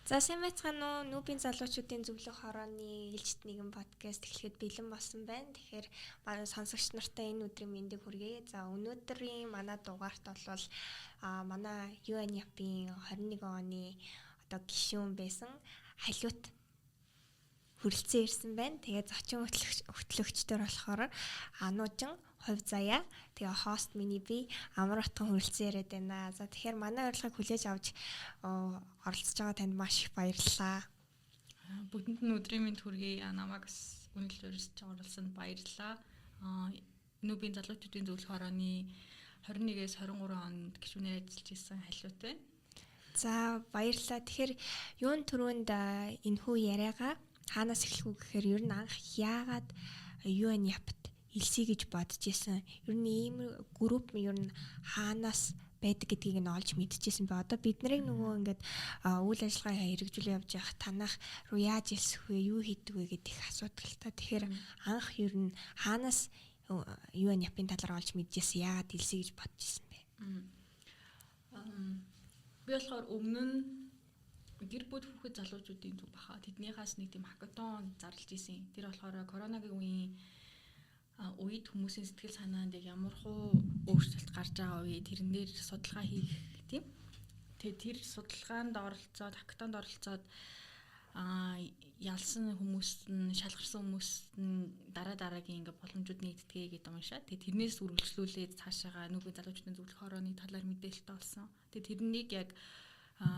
За, сайн байцгаана уу? Нүүбийн залуучуудын зөвлөх хорооны ээлжит нэгэн подкаст эхлэхэд бэлэн болсон байна. Тэгэхээр манай сонсогч нартай энэ өдрийн мэндийг хүргэе. За, өнөөдрийн манай дугаарт бол манай UNYAP-ийн 21 оны одоо гишүүн байсан Халиут хүрэлцэн ирсэн байна. Тэгээ зочин хөтлөгчдөр болохоор Ануужин, Хувь Заяа, тэгээ host миний би Амар Батхан хүрэлцэн яриад байна. За, тэгэхээр манай урилгыг хүлээж авч оролцож байгаа танд маш их баярлалаа. Бүгдэнд нь өдрийн мэнд хүргэе. Намайг бас үнэлж урьж оролцсонд баярлалаа. Нүүбийн залуучуудын зөвлөх хорооны 21-ээс 23 онд гишүүнээр ажиллаж исэн Халиут байна. За, баярлалаа. Тэгэхээр юун түрүүнд энэхүү яриагаа хаанаас эхлэх үү гэхээр ер нь анх яагаад UNYAP-т элсье гэж бодож исэн? Ер нь ийм групп ер нь хаанаас байдаг гэдгийг нь олж мэдчихсэн бай. Одоо бид нарыг нөгөө ингээд үйл ажиллагаа хэрэгжүүлээ явж явах танах руу яаж элсэх вэ, юу хийдэг вэ гэдэг их асуудал та. Тэгэхээр анх ер нь хаанаас UNYAP-ын талаар олж мэдчихсэн, яагаад элсье гэж бодож исэн бэ? Би болохоор өмнө нь гэр бүл, хүүхэд, залуучуудын төв баха. Тэднийхээс нэг тийм хакатон зарлж исэн. Тэр болохоор коронагийн үеийн үед хүмүүсийн сэтгэл санаанд яг ямар хуу өөрчлөлт гарч байгаа вэ? Тэрэн дээр судалгаа хийх тийм. Тэгээ тэр судалгаанд оролцоод, хакатонд оролцоод ялсан хүмүүс нь, шалгарсан хүмүүс нь дараа дараагийн ингээ боломжууд нэгддэгэ гэдэг уншаа. Тэгээ тэрнээс үргэлжлүүлээд цаашаага нүгэн залуучуудын зөвлөх хорооны талаар мэдээлэлтэй болсон. Тэгээ тэрнийг яг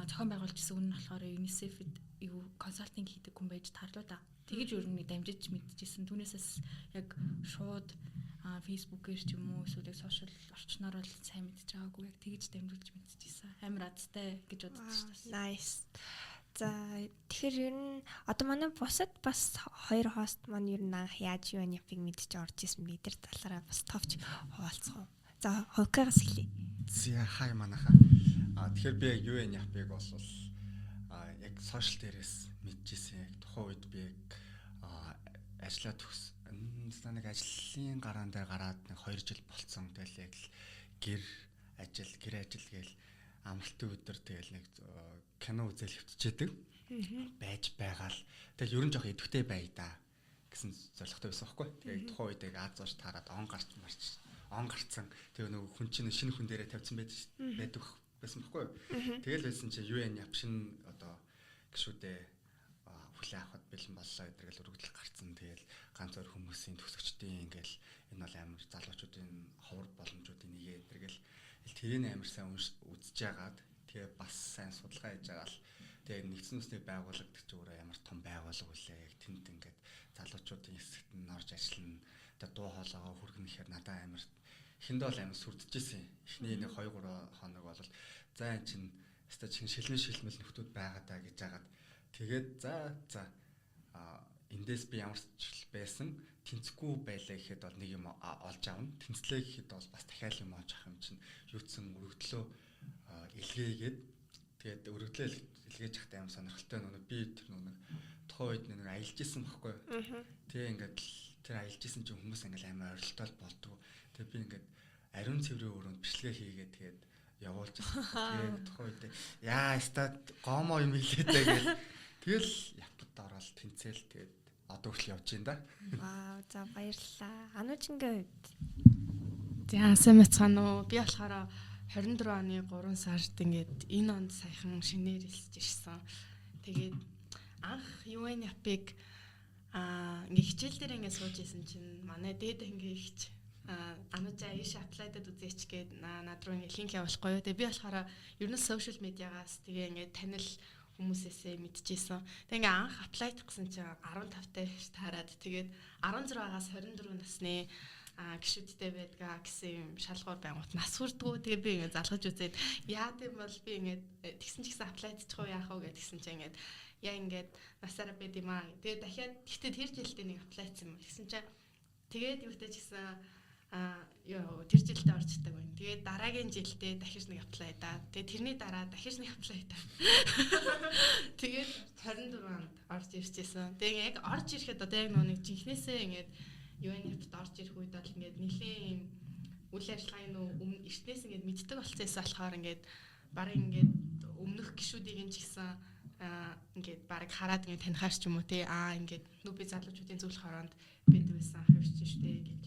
зохион байгуулж исэн үн нь болохоор UNICEF-д юу консалтинг хийдэг хүн байж таарлаа да. Тэгэж өөр нэг дамжиж мэдчихсэн. Түүнээсээс яг шууд Facebook-ээр ч юм уу, эсвэл яг сошиал орчноор бол сайн мэдчихэж байгаагүй, яг тэгэж дамжуулж мэдчихсэн. Амар азтай гэж боддог шүү дээ. Nice. За, тэгэхээр ер нь одоо манай бусад бас хоёр host маань ер нь анх яаж UNYAP-ыг мэдчих орж исэн бэ? Тэр талаараа бас товч хуваалцах уу? За, Хувькагаас эхлэе. За, хай манайхаа. Тэгэхээр би яг UNYAP-ыг бол яг сошиал дээрээс мэдчихсэн. Яг тухайн үед би яг ажиллаа төгс нэг ажлын гараан дээр гараад нэг 2 жил болцсон. Тэгэл яг л гэр ажил, гэр ажил гээл амралтын өдөр тэгэл нэг кино үзэл хэвтчихэдэг байж байгаа л тэгэл ер нь жоох идэвхтэй бай да гэсэн зорилготой байсан байхгүй. Тэгээ тухайн үед яг Аз зоош таарад он гарч марч он гарцсан. Тэгээ нөгөө хүн чинь шинэ хүн дээрээ тавьсан байдаг байсан байхгүй. Тэгэл байсан чинь UNYAP шинэ одоо гишүүдээ хүлээ авахд бэлэн боллоо гэдэргээл өргөдөл гарцсан. Тэгэл ганц өөр хүмүүсийн төгсөгчдийн ингээл энэ бол амар залуучуудын ховор боломжуудын нэг эдэргээл тэрийг амар сайн үзэж яагаад, тэгээ бас сайн судалгаа хийж байгаа л, тэгээ нэгдсэн үндэсний байгууллага гэдэг чинь өөрөө ямар том байгууллага үлээ. Яг тэнд ингээд залуучуудын хэсэгт нь орж ажиллана. Тэгээ дуу хоолойгоо хүргэнэ гэхээр надад амар эхэндээ бол амар сүрдэжсэн. Эхний нэг 2 3 хоног бол за эн чинь өстой чин шилмэл шилмэл нөхдүүд байгаа даа гэж хагаад, тэгээд за за эндээс би ямар ч байсан тэнцэхгүй байлаа гэхэд бол нэг юм олж авна. Тэнцлээ гэхэд бол бас дахиад юм олж авах юм чинь юуцсан өргөдлөө илгээгээд, тэгээд өргөдлөө илгээж явахдаа амар сонирхолтой, нөгөө би тэр нөгөө тухайн үед нэг аялж исэн байхгүй. Тэгээ ингээд тэр аялж исэн чинь хүмүүс ингээд амар орилтол болдгоо. Тэгээ би ингээд ариун цэврийн өрөөнд бичлэгээ хийгээд, тэгээд явуулж байсан. Тэгээд тухайн үед яа стат гомо юм илээдэ гэл тэгэл Японд ороод тэнцээл, тэгээд одоо хүртэл явж байна да. Вау, за, баярлалаа. Ануужингийн хувьд? За, сайн байцгаана уу? Би болохоор 24 оны 3 сард ингээд энэ онд саяхан шинээр элсэж ирсэн. Тэгээд анх UNYAP-ыг ингээ хичээл дээр ингээ сууж исэн чинь манай дээд ангийн ихч "Анужаа, ийш apply-дад үзээч" гээд над руу ингээ link явуулахгүй юу. Тэгээ би болохоор ер нь social media-гаас, тэгээ ингээ танил хүмүүсээсээ мэдчихсэн. Тэгээ ингээ анх apply-дах гэсэн чинь 15 тай таарад, тэгээд 16-аас 24 насны гишүүдтэй байдгаа гэсэн юм шалгуур байгуут нас хүрдгүү. Тэгээ би ингээ залгаж үзээд, яа гэм бол би ингээ тэгсэн ч гэсэн apply-дчих уу, яах вэ гэсэн чинь ингээд яа ингээд насаараа байд юм аа. Тэгээ дахиад гэхдээ тэр жилдээ нэг apply-дсан юм. Тэгсэн чинь тэгээд юутай ч гэсэн ёо тэр жилдээ орж чаддаг байна. Тэгээд дараагийн жилдээ дахиж нэг apply даа. Тэгээд тэрний дараа дахиж нэг apply даа. Тэгээд 24 онд орж ирчихсэн. Тэгээд яг орж ирэхэд одоо яг нэг жинхнээсээ ингээд UNYAP-т орж ирэх үед бол ингээд нэлийн юм үйл ажиллагааны нөө өмнө эртнээс ингээд мэддэг болцсон болохоор ингээд бараг ингээд өмнөх гишүүдийг нь ч гэсэн Ингээд баг хараад ингээд танихаар ч юм уу те, аа, ингээд нүүбийн залуучуудын зөвлөх хороонд байдаг байсан ах юм шүү дээ гэж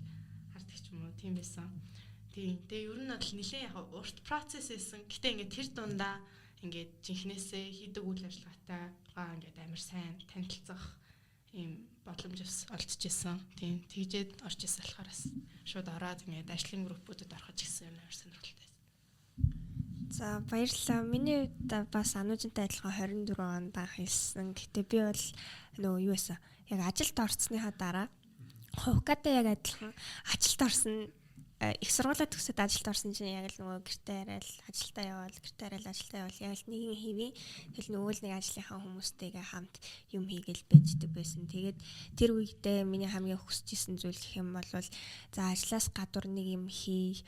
хардаг ч юм уу, тийм байсан. Тийм. Тэгээ ер нь бол нэлээд яг урт процесс байсан. Гэтэ ингээд тэр дундаа ингээд жинхнээсээ хийдэг үйл ажиллагаатайгаа ингээд амар сайн танилцах ийм боломж бас олдчихсэн. Тийм. Тэгжээд орж исэн болохоор бас шууд ороод ингээд ажлын группүүдэд ороход ч гэсэн юм амар сонирхолтой байсан. За, баярлалаа. Миний хувьд бас Анужинтай адилхан 24 онд анх хэлсэн. Гэтэ би бол нөгөө юу байсан? Яг ажилд орсныхаа дараа Хувкатай яг адилхан ажилд орсон, их сургуулаа төгсөөд ажилд орсон чинь яг л нөгөө гэртээ яриад ажилдаа яваал, гэртээ яриад ажилдаа яваал, яг л нэгэн хэвийн тэгэл нөгөө л нэг ажлынхаа хүмүүстэйгээ хамт юм хийгээл байждаг байсан. Тэгээд тэр үедээ миний хамгийн хүсэж исэн зүйл гэх юм бол за, ажлаас гадуур нэг юм хий,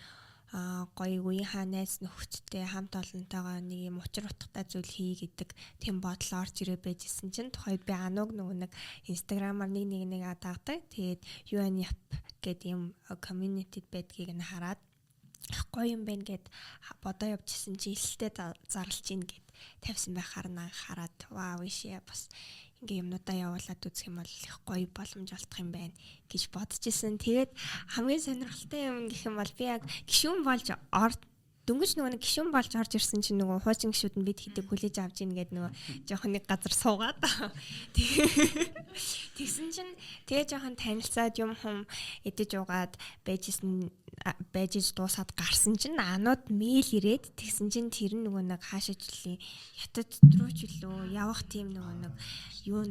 гоё үеийнхаа найз нөхөдтэй хамт олонтойгоо нэг юм учир утгатай зүйл хий гэдэг тийм бодол орж ирээ байжсэн чинь тухайд би Ануг нөгөө нэг инстаграмаар нэг нэг нэг дагдаг. Тэгээд UNYAP гэдэг юм community байдгийг нь хараад гоё юм байна гэд бодоо явжсэн чи элсэлтэй зарлж ийн гэд тавьсан байхаар нь хараад, вау, ишээ, бас ингээ юмнуудаа явуулаад үзэх юм бол их гоё боломж олдох юм байна гэж бодож исэн. Тэгээд хамгийн сонирхолтой юм гэх юм бол би яг гишүүн болж ор дөнгөж нөгөө нэг гишүүн болж орж ирсэн чинь нөгөө хуучин гишүүд нь бид хэдэг хүлээж авч ийн гэдэг нөгөө жоохон нэг газар суугаад, тэгсэн чинь тэгээ жоохон танилцаад юм хум идэж уугаад байжсэн, байж иж дуусаад гарсан чинь Анууд мэйл ирээд, тэгсэн чинь тэр нь нөгөө нэг хаашаа жилийн хятад руу ч үлээ явах тийм нөгөө нэг юу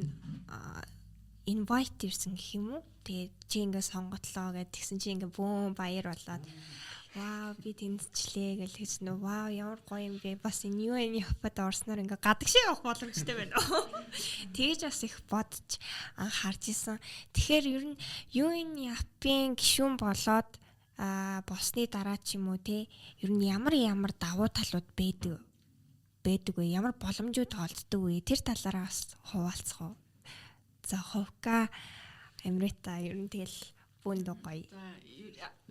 invite ирсэн гэх юм уу. Тэгээд чи ингээ сонготлоо гэд, тэгсэн чи ингээ бөөн баяр болоод, вау, би тэмцчлээ гэл тэгсэн нөө, вау, ямар гоё юм бэ, бас энэ юу энэ явахад орсноор ингээ гадагшаа явах боломжтой байна. Тэгэж бас их бодож анхаарч исэн. Тэгэхээр ер нь UNYAP-ын гишүүн болоод болсны дараа ч юм уу те, ер нь ямар ямар давуу талууд байдаг вэ? Ямар боломжууд олддог вэ? Тэр талаараа бас хуваалцах уу? За, Хувка, Амрита, ер нь тэгэл бүүнд гоё.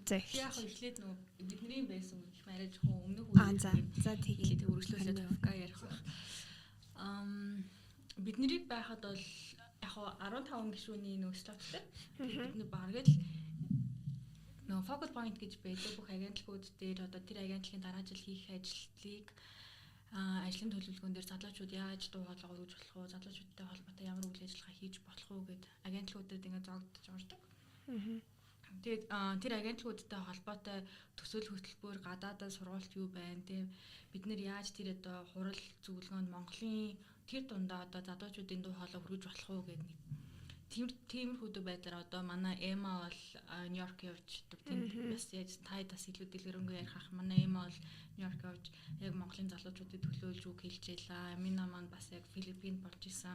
За, яг эхлээд нөгөө бидний байсан гэх юм арай жоохон өмнөх үе. Аа, за. За, тэгээ тэг үргэлжлүүлээд Хувка ярих байх. Бид нарыг байхад бол яг 15 гишүүний нөгөө slot тэй. Бид нар бараг л нөгөө focal point гэж байдаг бүх агентлагууд дээр одоо тэр агентлагийн дараа жил хийх ажлыг, ажлын төлөвлөгөөн дээр залуучууд яаж дуу хоолой өргөж болох уу, залуучуудтай холбоотой ямар үйл ажиллагаа хийж болох уу гэд агентлагуудад ингээд зоогдож ордог. Тэгээд тэр агентлагуудтай холбоотой төсөл хөтөлбөр, гадаадад сургалт юу байна те, бид нэр яаж тэр одоо хурал зөвлөгөөнд Монголын тэр дундаа одоо залуучуудын дуу хоолой хүргэж болох уу гэдэг нэг тиймэрхүү байдлаар одоо манай Эма бол Нью-Йорк явж, тэнд бас яаж та бас илүү дэлгэрэнгүй ярих ах. Манай Эма бол Нью-Йорк явж яг Монголын залуучуудыг төлөөлж үг хэлж байлаа. Амина маань бас яг Филиппинд болж исэн.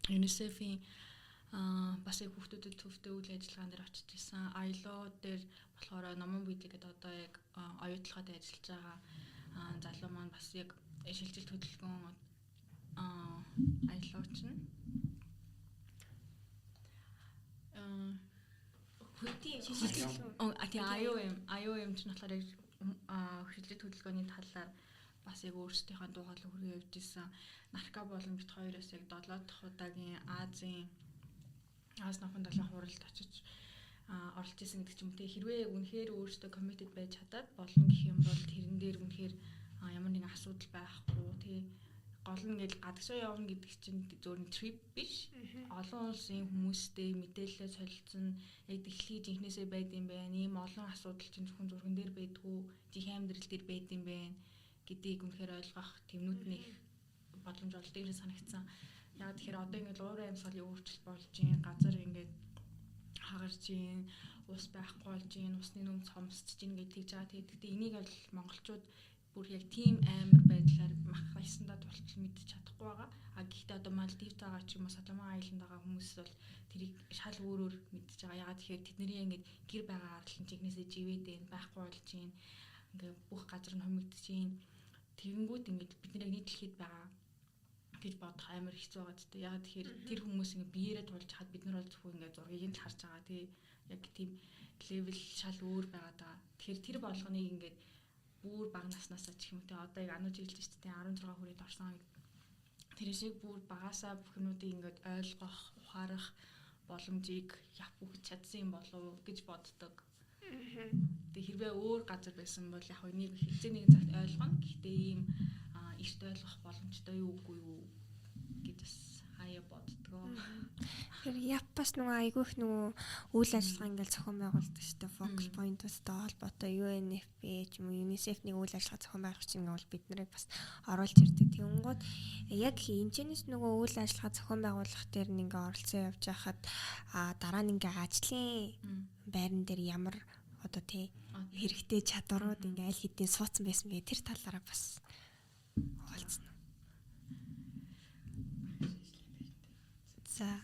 UNICEF-ийн бас яг хүүхдүүдэд төвтэй үйл ажиллагаан дээр очиж исэн. ILO дээр болохоор Номон Бидэг гэдэг одоо яг оюутлагад ажиллаж байгаа залуу маань бас яг шилжилт хөдөлгөөн ILO чинь хөтийн шилжилт тий, IOM чинь болохоор яг шилжилт хөдөлгөөний талаар бас яг өөрсдийнхөө дуу хоолой хүргээ явж исэн. Нарка болон бит хоёроос яг 7 дахь удаагийн Азийн Аз номхон далайн хуралд очиж оролцож исэн гэдэг ч юм уу те. Хэрвээ яг үнэхээр өөрсдөө committed байж чадаад болно гэх юм бол тэрэн дээр үнэхээр ямар нэгэн асуудал байхгүй тий. Гол нь ингээл гадагшаа явна гэдэг чинь зөвхөн trip биш. Олон улсын хүмүүстэй мэдээлэлээ солилцсон, яг дэлхий жинхнээсээ байд юм байна. Ийм олон асуудал чинь зөвхөн зурган дээр байдгүй, жинхэнэ амьдрал дээр байд юм байна гэдгийг үнэхээр ойлгох тэмнүүд нэх боломж олддог юм санагдсан. Яг тэгэхээр одоо ингээд уурын амьсгалын өөрчлөлт болж гин, газар ингээд хагарч гин, ус байхгүй болж гин, усны нүм цомсч гин гэж тэгж байгаа. Тэгэхдээ энийг бол монголчууд бүр яг тийм амар байдлаар махласандаа тултал мэдчих чадахгүй байгаа. А гэхдээ одоо Малдивт байгаа ч юм уу, Соломон Айланд байгаа хүмүүс бол тэрийг шал өөрөөр мэдчихэж байгаа. Ягаад тэгэхээр тэдний ингээд гэр байгаа ардл нь жигнэсээ живээд байна, байхгүй болж байна. Ингээд бүх газар нь хумигдж байна. Тэгэнгүүт ингээд бид нар яг нийт дэлхийд байгаа гэж бодох амар хэцүү байгаа ч тийм. Ягаад тэгэхээр тэр хүмүүс ингээд биеэрээ тулж хаад бид нар бол зөвхөн ингээд зургийг нь л харж байгаа тий. Яг тийм level шал өөр байгаа даа. Тэгэхээр тэр болгоныг ингээд бүр бага наснаасаа ч юм уу те, одоо яг анууж хэлж шүү дээ, 16 хүрээд орсон. Тэр шиг бүр багасаа бүх юмнуудыг ингээд ойлгох, ухаарах боломжийг яп өгч чадсан юм болов уу гэж боддог. Тэгээ хэрвээ өөр газар байсан бол яг энийг хизээ нэгэн цагт ойлгоно. Гэхдээ ийм эрт ойлгох боломжтой юу үгүй юу гэж бас хаяа боддгоо. Тэгэхээр яп бас нөгөө айгүй их нөгөө үйл ажиллагаа ингээл зохион байгуулдаг шүү дээ. Focal point-уудтай холбоотой UNFPA ч юм уу UNICEF нэг үйл ажиллагаа зохион байгуулах чинь бол бид нарыг бас оруулж ирдэг. Тэгэнгүүт яг энэчнээс нөгөө үйл ажиллагаа зохион байгуулах дээр нь ингээ оролцсон явж байхад дараа нь ингээ ажлын байран дээр ямар одоо тий хэрэгтэй чадварууд ингээ аль хэдийн суудсан байсан бэ? Тэр талаараа бас хуваалцсан. За.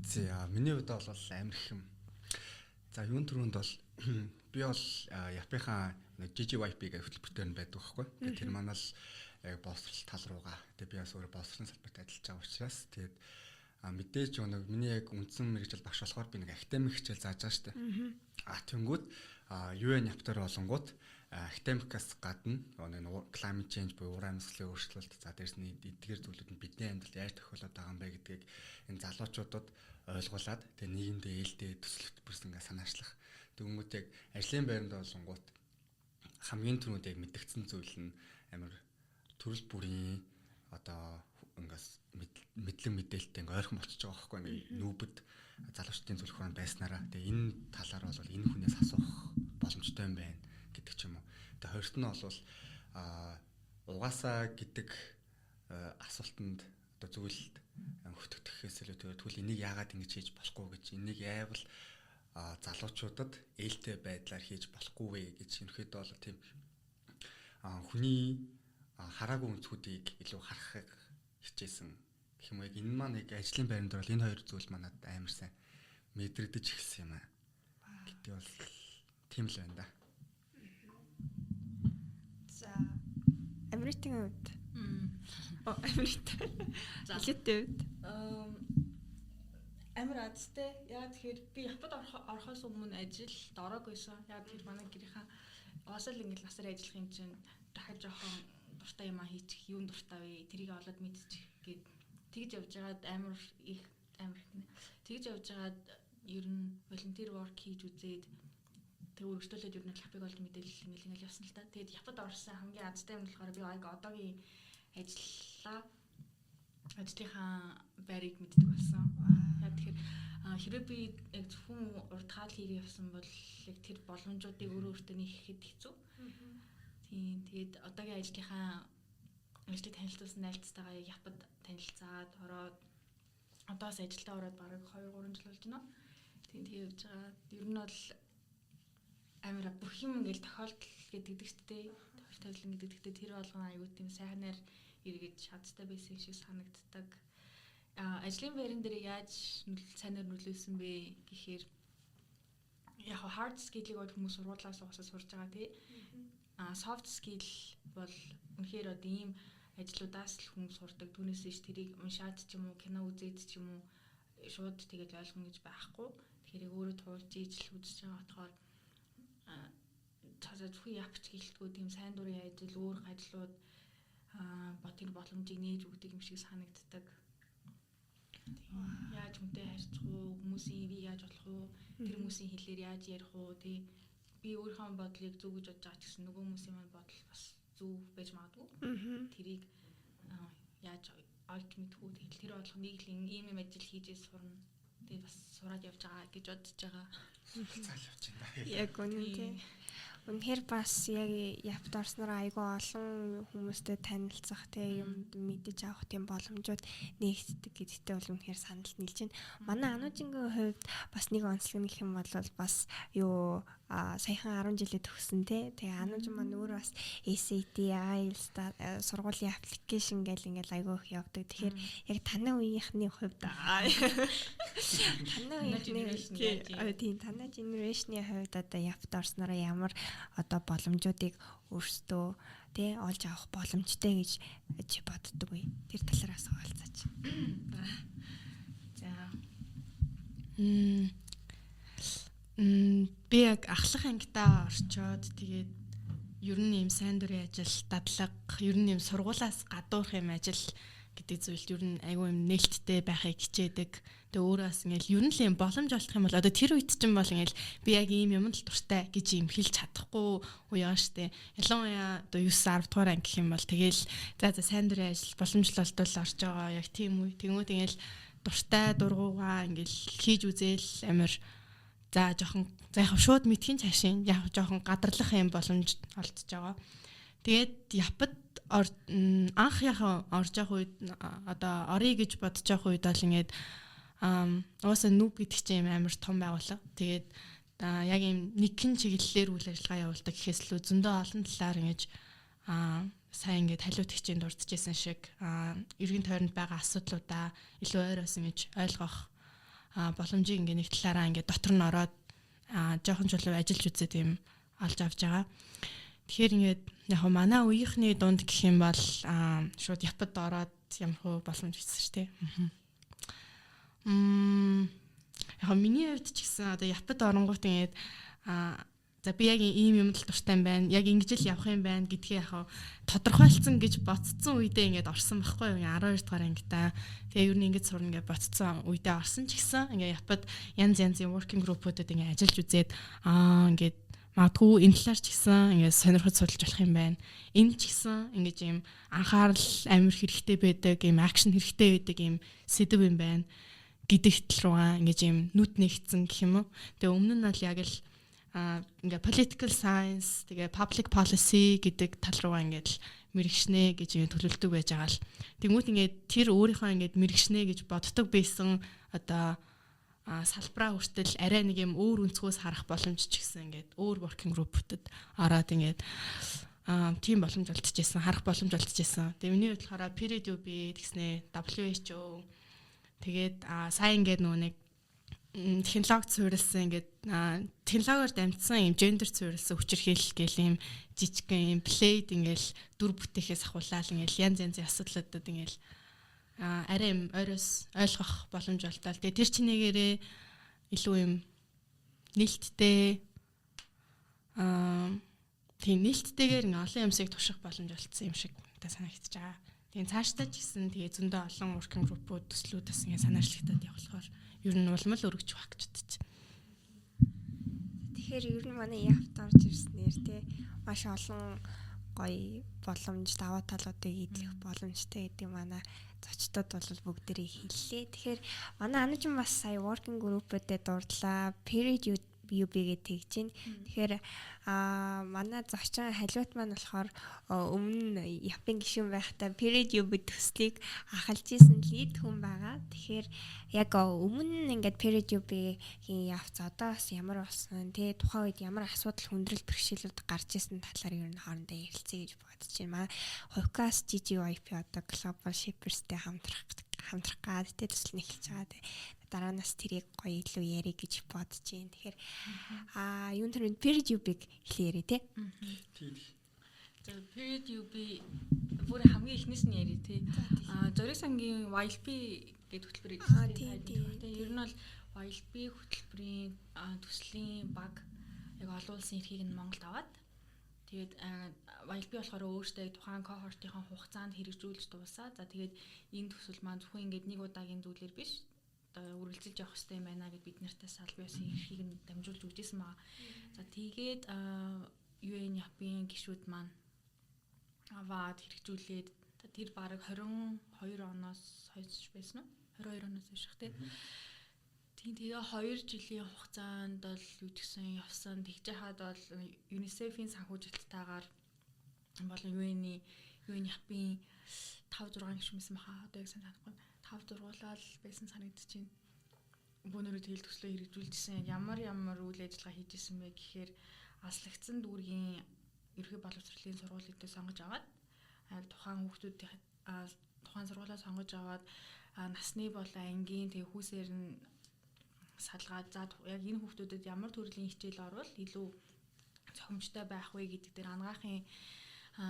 За миний хувьд бол амар их юм. За юун түрүүнд бол би бол Япынхаа нэг GGYP гэх хөтөлбөртөр нь байдаг байхгүй. Тэгээд тэр манай л яг боловсрол тал руугаа. Тэгээд би бас өөрөө боловсролын салбарт ажиллаж байгаа учраас тэгээд мэдээж нэг миний яг үндсэн мэргэжил багш болохоор би нэг академик хичээл зааж байгаа шүү дээ. Тэнгүүд UN Яптар болонгууд академикаас гадна нэг climate change буюу ур амьсгалын өөрчлөлт, за дээрс нь эдгээр зүйлүүд нь бидний амьдралд яаж тохиолдоод байгаа юм бэ гэдгийг энэ залуучуудад ойлгуулад тэгээ нийгэмдээ ээлдээ төсөл хөтөлбөрс ингээ санаачлах. Тэгвэл яг ажлын байранд болонгууд хамгийн түрүүнд яг мэдгдсэн зүйл нь амар төрөл бүрийн одоо ингээс мэдлэг мэдээлэлтэй ингээ ойрхон болчихж байгаа байхгүй, ингээ нүүбэд залуучдын зүлх хураанд байснараа тэгээ энэ талаар бол энэ хүнээс асуух боломжтой юм байна гэдэг ч юм уу. Тэгээ хоёрт нь бол угаасаа гэдэг асуултанд одоо зүйлд хөтгөхөөс илүү тэгвэл энийг яагаад ингэж хийж болохгүй гэж, энийг яавал залуучуудад ээлтэй байдлаар хийж болохгүй вэ гэж ерөнхийдөө бол тийм хүний хараагүй өнцгүүдийг илүү харахыг хичээсэн гэх юм уу. Яг энэ маань яг ажлын байранд бол энэ хоёр зүйл манад амар сайн мэдрэгдэж эхэлсэн юм аа. Гэдэг бол тийм л байна да. За Америкийн хувьд. Америк. За Илүүтэй хувьд. Амар азтай. Яа тэгэхээр би Японд орохоос өмнө ажилд ороог байсан. Яа тэгэхээр манай гэрийнхаа угаасаа л ингээл насаар ажиллах юм чинь дахиад жоохон дуртай юмаа хийчих, юун дуртай вэ? Тэрийг олоод мэдчих гээд тэгж явж байгаад амар их амар их нэ. Тэгж явж байгаад ер нь volunteer work хийж үзээд тэг өргөжлүүлээд ер нь Япыг олж мэдээлэл ингээл ингээл явсан л та. Тэгээд Японд орсон хамгийн азтай юм болохоор би яг одоогийн ажиллаа ажлынхаа байрыг мэддэг болсон. Яг тэгэхээр хэрвээ би яг зөвхөн урд хаал хийгээ явсан бол яг тэр боломжуудыг өөрөө өөртөө нээхэд хэцүү. Тийм. Тэгээд одоогийн ажлынхаа ажлыг танилцуулсан найлцтайгаа яг Японд танилцаад ороод одоос ажилдаа ороод бараг 2 3 жил болж байна. Тийм тэгээ явж байгаа. Ер нь бол амар бүх юм ингээл тохиолдол гэдэг шүү дээ. Тохиолдол гэдэг. Гэхдээ тэр болгон аюу тийм сайхнаар эргэж чадтай байсан юм шиг санагддаг. Ажлын байран дээр яаж сайнаар нөлөөлсөн бэ гэхээр яг hard skill-ийг бол хүмүүс сургуулиас угаасаа сурж байгаа тий. Soft skill бол үнэхээр одоо ийм ажлуудаас л хүн сурдаг. Түүнээс иш тэрийг уншаад ч юм уу, кино үзээд ч юм уу шууд тэгээд ойлгоно гэж байхгүй. Тэгэхээр өөрөө туулж ижил үзэж байгаа болохоор цаашаа зөвхөн япч гэлтгүү тийм сайн дурын ажил, өөр ажлууд тэр боломжийг нээж өгдөг юм шиг санагддаг. Яаж хүнтэй харьцах уу, хүмүүсийн би яаж болох уу, тэр хүмүүсийн хэлээр яаж ярих уу, тий. Би өөрийнхөө бодлыг зөв гэж бодож байгаа ч гэсэн нөгөө хүмүүсийн маань бодол бас зөв байж магадгүй. Тэрийг яаж олж мэдэх үү? Тэгэл тэр болгоныг л ийм юм ажил хийжээ сурна. Тэгээ бас сураад явж байгаа гэж бодож байгаа. Суралцаал явж байна. Яг үнэн тий. Үнэхээр бас яг Японд орсноор айгүй олон хүмүүстэй танилцах тий юм мэдэж авах тийм боломжууд нэгддэг гэдэгтээ бол үнэхээр санал нийлж байна. Манай Анужингийн хувьд бас нэг онцлог нь гэх юм бол бас юу саяхан 10 жилээ төгссөн тий. Тэгээ Анужин маань өөрөө бас SAT, IELTS сургуулийн аппликейшн гэл ингээл айгүй их явдаг. Тэгэхээр яг танай үеийнхний хувьд танай үеийнхний тийм танай generation-ийн хувьд одоо Японд орснороо ямар одоо боломжуудыг өөрсдөө тий олж авах боломжтой гэж чи боддог вэ? Тэр талаараас хуваалцаач. За. Би яг ахлах ангидаа орчоод тэгээд ер нь ийм сайн дурын ажил, дадлага, ер нь ийм сургуулаас гадуурх юм ажил гэдэг гэдэг зүйлд ер нь айгүй юм нээлттэй байхыг хичээдэг. Тэгээ өөрөө бас ингээл ер нь л юм боломж олдох юм бол одоо тэр үед чинь бол ингээл би яг ийм юмд л дуртай гэж юм хэлж чадахгүй үе байгаа штэ. Ялангуяа одоо 9 10 дугаар анги гэх юм бол тэгэл за за сайн дурын ажил боломжлолтол орж байгаа яг тийм үе. Тэнгүүд ингээл дуртай дургуугаа ингээл хийж үзээл амир за жоохон за яг шууд мэдхийн цаашин яг жоохон гадарлах юм боломж олдож байгаа. Тэгээд Япад анх яг орж явах үед одоо орё гэж бодож явах үед бол ингээд угаасаа нүг гэдэг чинь юм амар том байгууллага. Тэгээд яг юм нэгэн чиглэлээр үйл ажиллагаа явуулдаг гэхээс илүү зөндөө олон талаар ингэж сайн ингээд халиут хичээнд дурдчихсан шиг эргэн тойронд байгаа асуудлуудаа илүү ойроос ингэж ойлгох боломжийг ингээд нэг талаараа ингээд дотор нь ороод жоохон чулуу ажиллаж үзээд юм олж авч байгаа. Тэгэхээр ингээд яг манай үеийнхний дунд гэх юм бол шууд Япад ороод ямар хөө боломж ирсэн шүү дээ. Яг миний хувьд ч гэсэн одоо Япад оронгууд ингээд за би яг ийм юмд л дуртай юм байна. Яг ингэж л явах юм байна гэдгээ яг тодорхойлцсон гэж бодцсон үедээ ингээд орсон байхгүй юу? 12 дугаар ангидаа. Тэгээ ер нь ингэж сурна гэж бодцсон үедээ орсон ч гэсэн ингээд Япад янз янзын working group-уудад ингээд ажиллаж үзээд ингээд магадгүй энэ талаар ч гэсэн ингээд сонирхож судалж болох юм байна. Энэ ч гэсэн ингэж юм анхаарал амар хэрэгтэй байдаг, юм action хэрэгтэй байдаг юм сэдэв юм байна гэдэг тал руугаа ингэж юм нүд нэгцэн гэх юм уу. Тэгээ өмнө нь бол яг л ингээ political science, тэгээ public policy гэдэг тал руугаа ингээд л мэргэшнэ гэж юм төлөвлөдөг байж байгаа л. Тэнгүүт ингээд тэр өөрийнхөө ингээд мэргэшнэ гэж боддог байсан одоо салбараа хүртэл арай нэг юм өөр өнцгөөс харах боломж ч гэсэн ингээд өөр working group-уудад ороод ингээд тийм боломж олдчихсэн, харах боломж олдчихсэн. Тэгээ миний хувьд болохоор Period UB тэгснэ WHO тэгээд сайн ингээд нөгөө нэг технологи суурилсан, ингээд технологиор дамжсан юм гендер суурилсан хүчирхийлэл гэл юм жижигхэн юм плейд ингээл дүр бүтээхээс ахуулаад ингээл янз янзын асуудлуудад ингээл арай юм ойроос ойлгох боломж олдоод, тэгээ тэр чинээгээрээ илүү юм нээлттэй тийм нээлттэйгээр ингээ олон юмсыг турших боломж олдсон юм шиг та санагдчихж байгаа. Тийм цаашдаа ч гэсэн тэгээ зөндөө олон working group-ууд, төслүүд бас ингээ санаачлагдаад явах болохоор ер нь улам л өргөж байх гэж бодож. Тэгэхээр ер нь манай Япад орж ирснээр те маш олон гоё боломж, даваа талуудыг эдлэх боломжтой гэдэг манай зочдод бол бүгдээрээ хэллээ. Тэгэхээр манай Анужин бас сая working group-уудад дурдлаа. Period UB-гээ тэгж байна. Тэгэхээр манай зочин Халиут маань болохоор өмнө Япын гишүүн байхдаа Period UB төслийг ахалж исэн lead хүн байгаа. Тэгэхээр яг өмнө ингээд Period UB-ийн явц одоо бас ямар болсон, тэ тухайн үед ямар асуудал, хүндрэл, бэрхшээлүүд гарч исэн талаар ер нь хоорондоо ярилцъя гэж бодож байна. Манай Хувкас GGYP одоо Global Shapers-тэй хамтрах хамтрах гад тэ төсөл нь эхэлж байгаа, тэ дараанаас тэрийг гоё илүү ярих гэж бодож байна. Тэгэхээр юун түрүүнд Period UB-г эхлэе ярив те. Тийм. За, Period UB бүр хамгийн эхнээс нь ярив те. Зориг сангийн YLP гэдэг хөтөлбөрийг тийм. Ер нь бол YLP хөтөлбөрийн төслийн баг яг олон улсын эрхийг нь Монголд аваад, тэгээд YLP болохоор өөртөө тухайн cohort-ийн хугацаанд хэрэгжүүлж дуусаа. За, тэгээд энэ төсөл маань зөвхөн ингээд нэг удаагийн зүйлээр биш, одоо үргэлжилж явах хэрэгтэй юм байна гэд бид нартай аль биесийн эрхийг нь дамжуулж өгч ирсэн байгаа. За, тэгээд UN Япын гишүүд маань аваад хэрэгжүүлээд тэр бараг 22 оноос хойш байсан уу? 22 оноос хойш тий. Тийм, тэгээ 2 жилийн хугацаанд бол юу гэсэн явсан. Тэгж хахад бол UNICEF-ийн санхүүжилттайгаар болон UN-ийн UN Япын 5 6 гишүүн байсан баха. Одоо яг сайн санахгүй. 5 6-уулаад байсан санагдаж байна. Бөөнөрөө тэгэл төслөө хэрэгжүүлжсэн. Ямар ямар үйл ажиллагаа хийж исэн бэ гэхээр аслагдсан дүүргийн ерхий боловсролын сургуулиудыг сонгож аваад, тухайн хүүхдүүдийн тухайн сургуулаа сонгож аваад, насны болон ангийн тэгээ хүүсээр нь салгаад, за яг энэ хүүхдүүдэд ямар төрлийн хичээл орвол илүү зохимжтой байх вэ гэдэг дээр анагаахын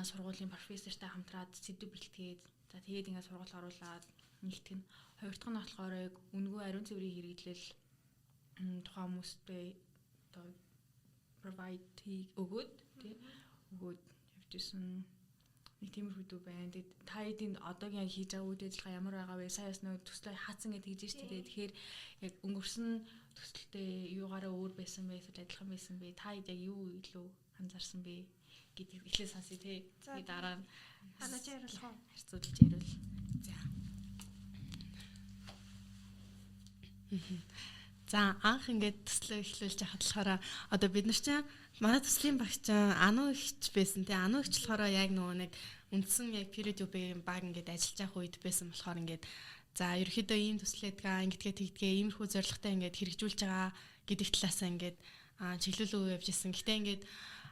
сургуулийн профессортай хамтраад сэдв бэлтгээд, за тэгээд ингээд сургууль оруулаад нэгтгэн. Хоёр дахь нь болохоор яг үнэгүй ариун цэврийн хэрэглэл тухайн хүмүүстэй одоо provide өгөөд тий өгөөд явж исэн. Нэг тиймэрхүү дүү байна. Тэгээд та хэдийн одоогийн яг хийж байгаа үйл ажиллагаа ямар байгаа вэ? Сая бас нөгөө төслөө хаацсан гэж хэлж штэ. Тэгэхээр яг өнгөрсөн төсөлтэй юугаараа өөр байсан бэ? Эсвэл адилхан байсан бэ? Та хэд яг юу илүү анзаарсан бэ гэдгийг эхлээ сонсъё тий. Тэгээд дараа нь анаач яриулах уу? Харьцуулж яриул. За. За анх ингээд төслөө эхлүүлж яхад болохоор одоо бид нар чинь манай төслийн багч Ану ихч байсан тий. Ану ихч болохоор яг нөгөө нэг үндсэн яг period UB-ийн баг ингээд ажиллаж явах үед байсан болохоор ингээд за ерөөхдөө ийм төслөөдгаа ингэдгээ тэгдгээ иймэрхүү зорилготой ингээд хэрэгжүүлж байгаа гэдэг талаасаа ингээд чиглэл өгөө явж исэн. Гэтэ ингээд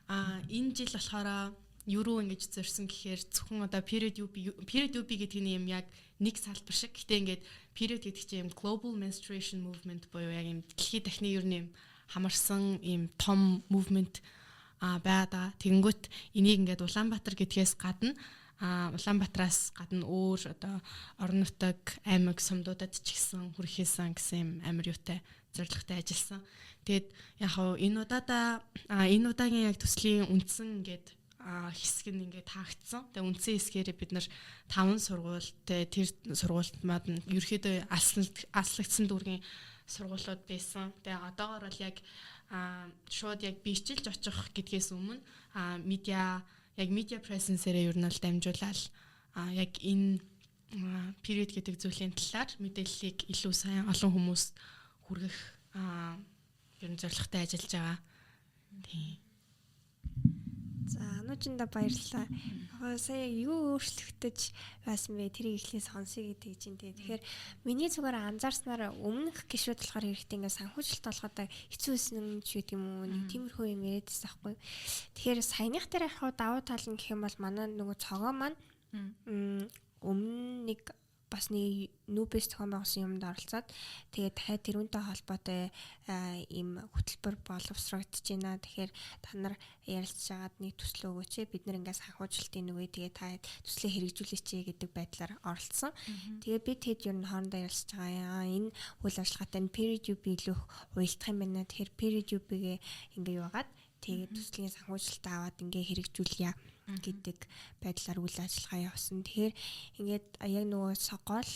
энэ жил болохоор юу руу ингэж зорьсон гэхээр зөвхөн одоо period UB гэдэг нь юм яг нэг салбар шиг. Гэтэ ингээд period гэдэг чинь юм global menstruation movement буюу яг юм дэлхийд дахны ер нь юм хамарсан ийм том movement байгаа. Тэгэнгүүт энийг ингээд Улаанбаатар гэдгээс гадна Улаанбаатараас гадна өөр одоо орон нутаг, аймаг, сумдуудад ч гэсэн хүрэхээсэн гэсэн юм амар юутай зорилготой ажилласан. Тэгээд яг хав энэ удаадаа энэ удаагийн яг төслийн үндсэн ингээд хэсэг нь ингээд таагдсан. Тэгээ үндсэн хэсгээрээ бид нар 5 сургуультай тэр сургуульд маань ерөөхдөө аслагдсан дүүргийн сургуулиуд байсан. Тэгээ одоогор бол яг шууд яг биечилж очих гэдгээс өмнө медиа яг медиа presence-ээрээ ер нь бол дамжуулаад яг энэ period гэдэг зүйлийн талаар мэдээллийг илүү сайн олон хүмүүст хүргэх ер нь зорилготой ажиллаж байгаа. Тийм. За ануучинда баярлалаа. Сая юу өөрчлөгдөж байсан бэ? Тэрийг эхлээ сонсъё гэдэг чинь тий. Тэгэхээр миний зүгээр анзаарснаар өмнөх гишүүд болохоор хэрэгтэй ингээд санхүүжилт олоход хэцүү байсан ч гэдэг юм уу? Нэг тиймэрхүү юм яриадсэн байхгүй. Тэгэхээр саяных дээр яг давуу тал нь гэх юм бол манай нөгөө цогоо маань өмнө нэг бас нэг нүүбэс зохион байгуулсан юмд оролцоод тэгээд дахиад тэрүүнтэй холбоотой ийм хөтөлбөр боловсрогдож байна. Тэгэхээр та нар ярилцж агаад нэг төслөө өгөөч. Бид нар ингээд санхүүжилтийн нүгэ тэгээд та төслөө хэрэгжүүлээч гэдэг байдлаар оролцсон. Тэгээд би тэд ер нь хоорондоо ярилцж байгаа. Энэ үйл ажиллагаатай нь period UB илүү уялдах юм байна. Тэгэхээр period UB-гээ ингээд юугаад тэгээд төслийн санхүүжилтээ аваад ингээд хэрэгжүүлье гэдэг байдлаар үйл ажиллагаа явуулсан. Тэгэхээр ингээд яг нөгөө гол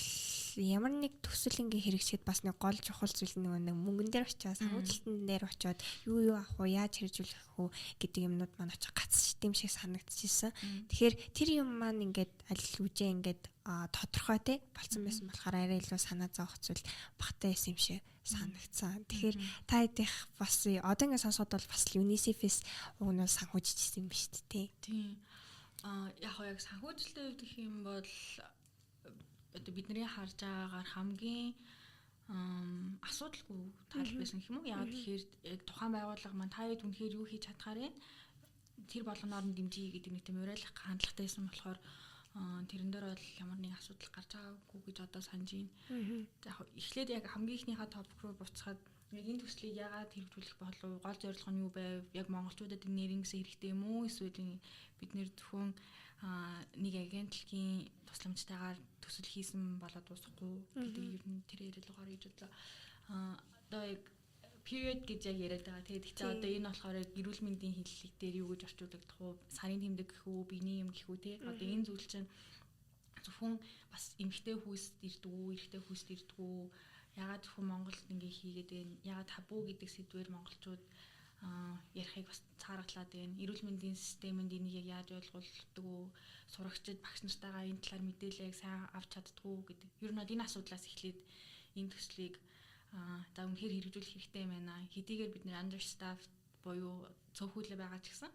ямар нэг төсөл ингээ хэрэгжихэд бас нэг гол чухал зүйл нөгөө нэг мөнгөн дээр очиад санхүүжилтэн дээр очиад юу юу авах уу, яаж хэрэгжүүлэх үү гэдэг юмнууд маань очих гацч юм шиг санагдчихсэн. Тэгэхээр тэр юм маань ингээд аль үжээ ингээд тодорхой те болсон байсан болохоор арай илүү санаа зовох зүйл багтай байсан юм шиг санагдсан. Тэгэхээр та хэдийнх бас одоо ингэ сонсоход бол бас UNICEF-с уг нь санхүүжижсэн юм биш үү? Тийм. Яг яг санхүүжилтийн хувьд гэх юм бол одоо бидний харж байгаагаар хамгийн асуудалгүй тал байсан гэх юм уу? Яг тэгэхээр яг тухайн байгууллага маань та хэд үнэхээр юу хийж чадхаар вэ? Тэр болгоноор нь дэмжиж гэдэг нэг тийм уриалах хандлагатай байсан болохоор тэрэн дээр бол ямар нэг асуудал гарч байгаагүй гэж одоо санаж байна. Яг эхлээд яг хамгийн ихнийхээ топик руу буцахад яг энэ төслийг яагаад хэрэгжүүлэх болов? Гол зорилго нь юу байв? Яг монголчуудад энэ нэр ингэсэн хэрэгтэй юм уу? Эсвэл бид нэр зөвхөн нэг агентлагийн тусламжтайгаар төсөл хийсэн болоод дуусахгүй гэдэг ер нь тэр яриад гараа гэж бодлоо. Одоо яг period гэж яг яриад байгаа. Тэгээд гэхдээ одоо энэ болохоор эрүүл мэндийн хиллэг дээр юу гэж орчуулагдах вэ? Сарын тэмдэг гэх үү, биений юм гэх үү те. Одоо энэ зүйл чинь зөвхөн бас эмэгтэй хүүст ирдэг үү, эрэгтэй хүүст ирдэг үү? Ягаад зөвхөн Монголд ингэ хийгээд байна? Ягаад табу гэдэг сэдвээр монголчууд ярихыг бас цааргалаад байна. Эрүүл мэндийн системэнд энийг яг яаж ойлгуулдаг вэ? Сурагчид багш нартайгаа энэ талаар мэдээлэл яг сайн авч чаддаг уу гэдэг. Ер нь бол энэ асуудлаас эхлээд энэ төслийг за үнэхээр хэрэгжүүлэх хэрэгтэй юм байна. Хэдийгээр бид нэр understaffed буюу цөөхүүлээ байгаа ч гэсэн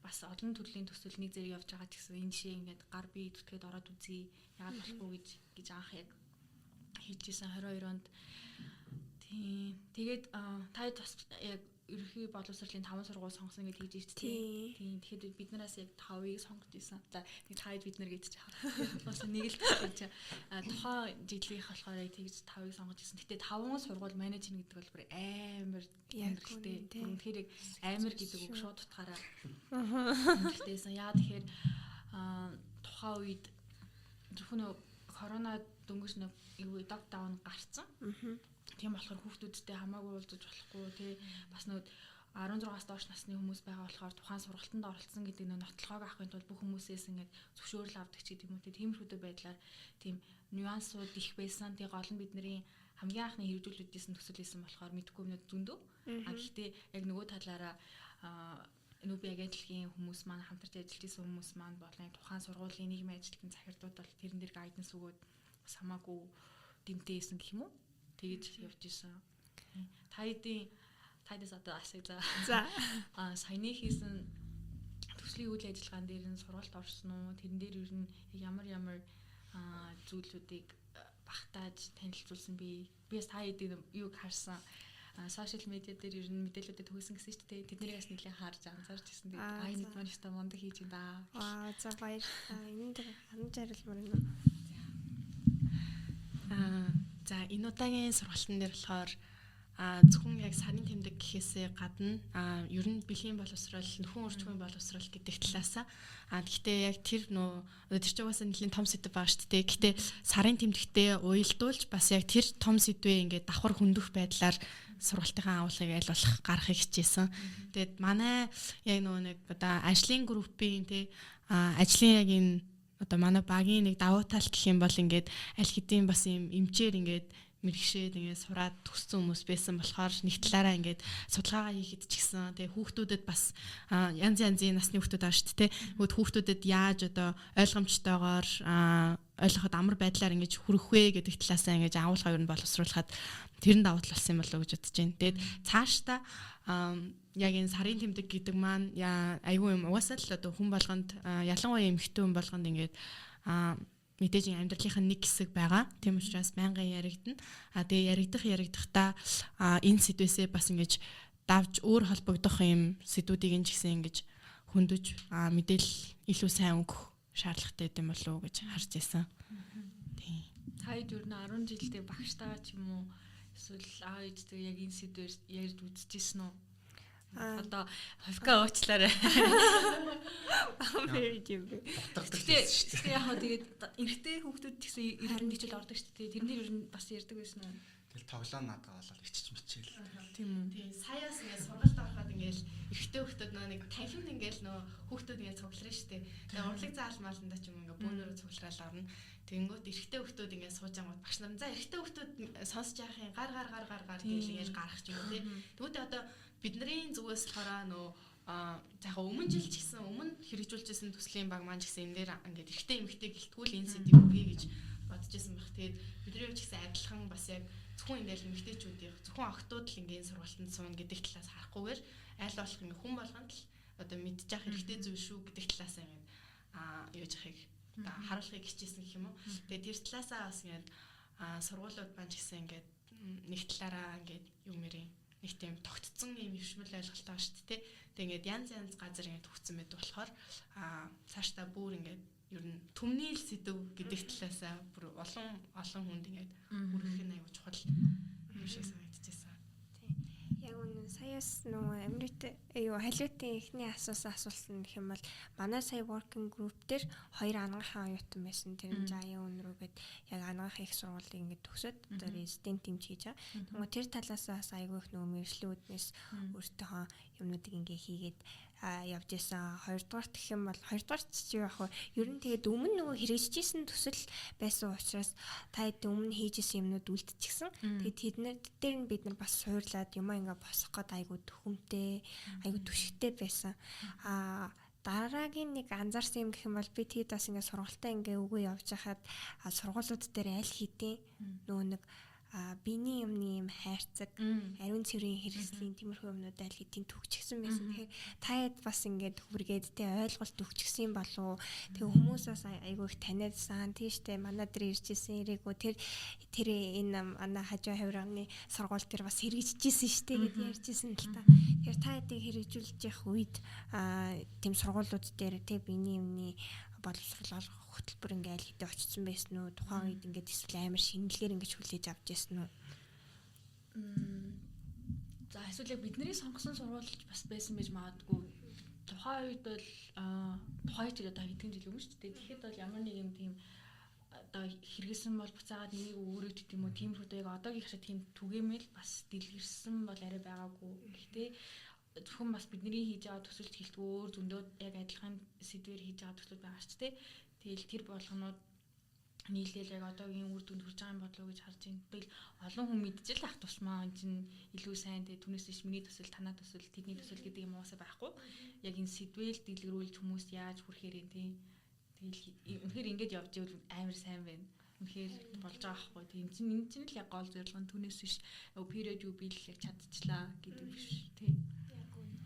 бас олон төрлийн төсөл нэг зэрэг явж байгаа ч гэсэн энэ жишээ ингээд гар бие зүтгээд ороод үзье. Яагаад болохгүй гэж анх яг хийжсэн 22 онд. Тийм. Тэгээд та бас яг ерөнхий боловсролын 5 сургууль сонгосон гэж хэлж ирсэн тийм. Тийм. Тэгэхээр бид нараас яг 5-ыг сонгож исэн. За нэг 5-ыг бид нар гэж чаа. Бас нэг л гэж. Тухайн жилийнх болохоор яг тэгж 5-ыг сонгож исэн. Гэтэ 5 сургууль менеж хийнэ гэдэг бол бүр амар хүндрэлтэй. Үнэхээр яг амар гэдэг үг шууд утгаараа. Хүндрэлтэйсэн. Яа тэгэхээр тухайн үед зөвхөн корона дөнгөж нэг юу локдаун гарцсан. Тийм болохоор хүүхдүүдтэй хамаагүй уулзаж болохгүй тий бас нөгөө 16-аас доош насны хүмүүс байгаа болохоор тухайн сургалтанд оролцсон гэдэг нэг нотлохоог авахын тулд бүх хүмүүсээс ингээд зөвшөөрөл авдаг ч гэдэг юм уу. Тиймэрхүү байдлаар тийм нюансууд их байсан. Тэгээ гол нь бидний хамгийн анхны хэрэгжүүлүүдээс нь төсөл хийсэн болохоор мэдгүй юмнууд зөндөө. А гэхдээ яг нөгөө талаараа нүүбийн агентлагийн хүмүүс маань, хамтарч ажиллаж исэн хүмүүс маань болон тухайн сургуулийн нийгмийн ажилтны захирдууд бол тэрэн дээр гайданс өгөөд бас хамаагүй дэмтэй байсан гэх юм уу? Тэгэж явж исэн. Та хэдийн тайдас одоо асууя за. За. Саяны хийсэн төслийн үйл ажиллагаан дээр нь сургалт орсон уу? Тэрэн дээр ер нь ямар ямар зүйлүүдийг багтааж танилцуулсан бэ? Би бас та хэдийн юуг харсан. Сошиал медиа дээр ер нь мэдээллүүдэд түгээсэн гэсэн шүү дээ. Тэднийг бас нэлээд харж анзаарч ирсэн. Тэгээд аа энэ маань өстой мундаг хийж юм да. Аа за баярлалаа. Энэ дээр ханаж хариулмаар байна уу? За энэ удаагийн сургалтын дээр болохоор зөвхөн яг сарын тэмдэг гэхээсээ гадна ер нь бэлгийн боловсрол, нөхөн үржихүйн боловсрол гэдэг талаасаа гэхдээ яг тэр нөө тэр чинь угаасаа нэлийн том сэдв байгаа шүү дээ. Гэхдээ сарын тэмдэгтээ уялдуулж бас яг тэр том сэдвээ ингээд давхар хөндөх байдлаар сургалтынхаа агуулгыг аль болох гаргахыг хичээсэн. Тэгээд манай яг нөгөө нэг одоо ажлын группийн тий ажлын яг энэ одоо манай багийн нэг давуу тал гэх юм бол ингээд аль хэдийн бас юм эмчээр ингээд мэрэгшээд ингээд сураад төгссөн хүмүүс байсан болохоор нэг талаараа ингээд судалгаагаа хийхэд ч гэсэн тэгээ хүүхдүүдэд бас янз янзын насны хүүхдүүд байгаа шүү дээ. Тэгвэл хүүхдүүдэд яаж одоо ойлгомжтойгоор ойлгоход амар байдлаар ингэж хүрэх вэ гэдэг талаасаа ингэж агуулгаа ер нь боловсруулахад тэр нь давуу тал болсон юм болов уу гэж бодож байна. Тэгээд цаашдаа яг энэ сарын тэмдэг гэдэг маань айгүй юм угаасаа л одоо хүн болгонд ялангуяа эмэгтэй хүн болгонд ингээд мэдээж амьдралынхаа нэг хэсэг байгаа. Тийм учраас байнгын яригдана. Тэгээ яригдахдаа энэ сэдвээсээ бас ингэж давж өөр холбогдох юм сэдвүүдийг нь ч гэсэн ингэж хөндөж мэдээлэл илүү сайн өгөх шаардлагатай юм болов уу гэж харж байсан. Тийм. Та хэд ер нь 10 жилдээ багштайгаа ч юм уу эсвэл аав ээжтэй яг энэ сэдвээр ярьж үзчихсэн үү? Одоо ховка уучлаарай. Амар юм бэ. Гэхдээ яг хаа тэгээд эрэгтэй хүүхдүүд ч гэсэн эргэн хичээл ордог шүү дээ. Тэрэн дээр ер нь бас ярьдаг байсан уу? Тэгэл тоглоом наадгаа болоод ичиж мичээл. Тийм үү. Тийм саяас ингээд сургалт ороход ингээд эрэгтэй хүүхдүүд нөө нэг танхимд ингээд нөө хүүхдүүд ингээд цугларна шүү дээ. Тэгээ урлаг заалмааланда ч юм ингээд бөөнөрөө цуглараал орно. Тэнгүүт эрэгтэй хүүхдүүд ингээд сууж ангууд багш нар за эрэгтэй хүүхдүүд сонсож яах юм гар гар гар гар гар гэл ингээд гарах ч юм уу тий. Тэгвэл одоо бидний зүгээс болохоор нөө за яг өмнө жил ч гэсэн өмнө хэрэгжүүлжсэн төслийн баг маань ч гэсэн энэ дээр ингээд эрэгтэй эмэгтэй гэлтгүүл энэ сэдвийг хүргэе гэж бодож исэн баг. Тэгээд бидний хувьд ч гэсэн адилхан бас яг зөвхөн ингээд эмэгтэйчүүдийн зөвхөн охтууд л ингээд сургалтанд сууна гэдэг талаас харахгүйгээр аль болох ингээд хүн болгонд л одоо мэдчих хэрэгтэй зүйл шүү гэдэг талаас ингээд юу яахыг одоо харуулахыг хичээсэн гэх юм уу. Тэгээд тэр талаасаа бас ингээд сургуулиуд маань ч гэсэн ингээд нэг талаараа ингээд юу мэрийн нэг тийм тогтцсон юм хөвшмөл ойлголт байгаа шүү дээ. Тэгээ ингээд янз янз газар ингээд төгссөн байдаг болохоор цаашдаа бүр ингээд ер нь түмний л сэдв гэдэг талаасаа бүр олон олон хүнд ингээд хүргэх нь аюул чухал юм шиг санагдчихсан. Тийм. Яг үнэн саяас нөгөө Америкт юу халиутын эхний асуусан асуулт нь гэх юм бол манай сая working group дээр хоёр анагаахын оюутан байсан. Тэр нь Жаян үнрүү гээд яг анагаахын их сургуулийг ингээд төгсөөд одоо резидент тэмч хийж байгаа. Тэгмээ тэр талаас бас айгүй их нөгөө мэргэжлийн үүднээс өөртөөхөө юмнуудыг ингээ хийгээд явж исэн. Хоёрдугаарт гэх юм бол хоёрдугаарт чи яг хөө ер нь тэгээд өмнө нөгөө хэрэгжижсэн төсөл байсан учраас та хэд өмнө хийжсэн юмнууд үлдчихсэн. Тэгээд тэднэр дээр нь бид нар бас суурлаад юмаа ингээ босгох гээд айгүй төхөмтэй, айгүй түшигтэй байсан. Дараагийн нэг анзаарсан юм гэх юм бол би тэгэд бас ингээ сургалтаа ингээ өгөө явж хахад сургуулиуд дээр аль хэдийн нөгөө нэг биений юмны юм хайрцаг, ариун цэврийн хэрэгслийн тиймэрхүү юмнууд аль хэдийн төгчгсөн байсан. Тэгэхээр та хэд бас ингээд хүргээд те ойлголт өгчгсөн болов. Тэгээ хүмүүс бас айгүй их таниадсан. Тийм штэ манай дээр иржсэн ирээгүй тэр энэ ана хажуу хаврын сургууль дээр бас хэрэгжижсэн штэ гэдээ ярьжсэн л та. Тэгэхээр та хэдийг хэрэгжүүлж явах үед тийм сургуулиуд дээр те биений юмны боловсрол олгох хөтөлбөр ингээ аль хэдийн очсон байсан уу? Тухайн үед ингээд эсвэл амар шинэлгээр ингэж хүлээж авч байсан уу? За эсвэл яг бидний сонгосон сургууль бас байсан байж магадгүй. Тухайн үед бол тухайн үед одоо хэдэн жил өмнө шүү дээ. Тэгэхэд бол ямар нэг юм тийм одоо хэрэгэлсэн бол буцаагаад энийг өөрөө ч гэдэм үү тиймэрхүү яг одоогийн шиг тийм түгээмэл бас дэлгэрсэн бол арай байгаагүй. Гэхдээ Зөвхөн бас бидний хийж байгаа төсөлч гэлтгүй өөр зөндөө яг адилхан сэдвээр хийж байгаа төслүүд байгаа ч тий. Тэгэл тэр болгонууд нийлээл яг одоогийн үр дүнд хүрч байгаа юм болов уу гэж харж байна. Тэгэл олон хүн мэдчихэл ах тусмаа энэ чинь илүү сайн тэгээ түүнээс биш миний төсөл, танаа төсөл, тэдний төсөл гэдэг юм уусаа байхгүй. Яг энэ сэдвэл дэлгэрүүлж хүмүүс яаж хүрэхээр юм тий. Тэгэл үнэхээр ингэж явж ивэл амар сайн байна. Үнэхээр болж байгаа байхгүй. Тэг энэ чинь л яг гол зорилго нь түүнээс биш period юу биел яг чадчихлаа гэдэг биш тий. Яг үнэ.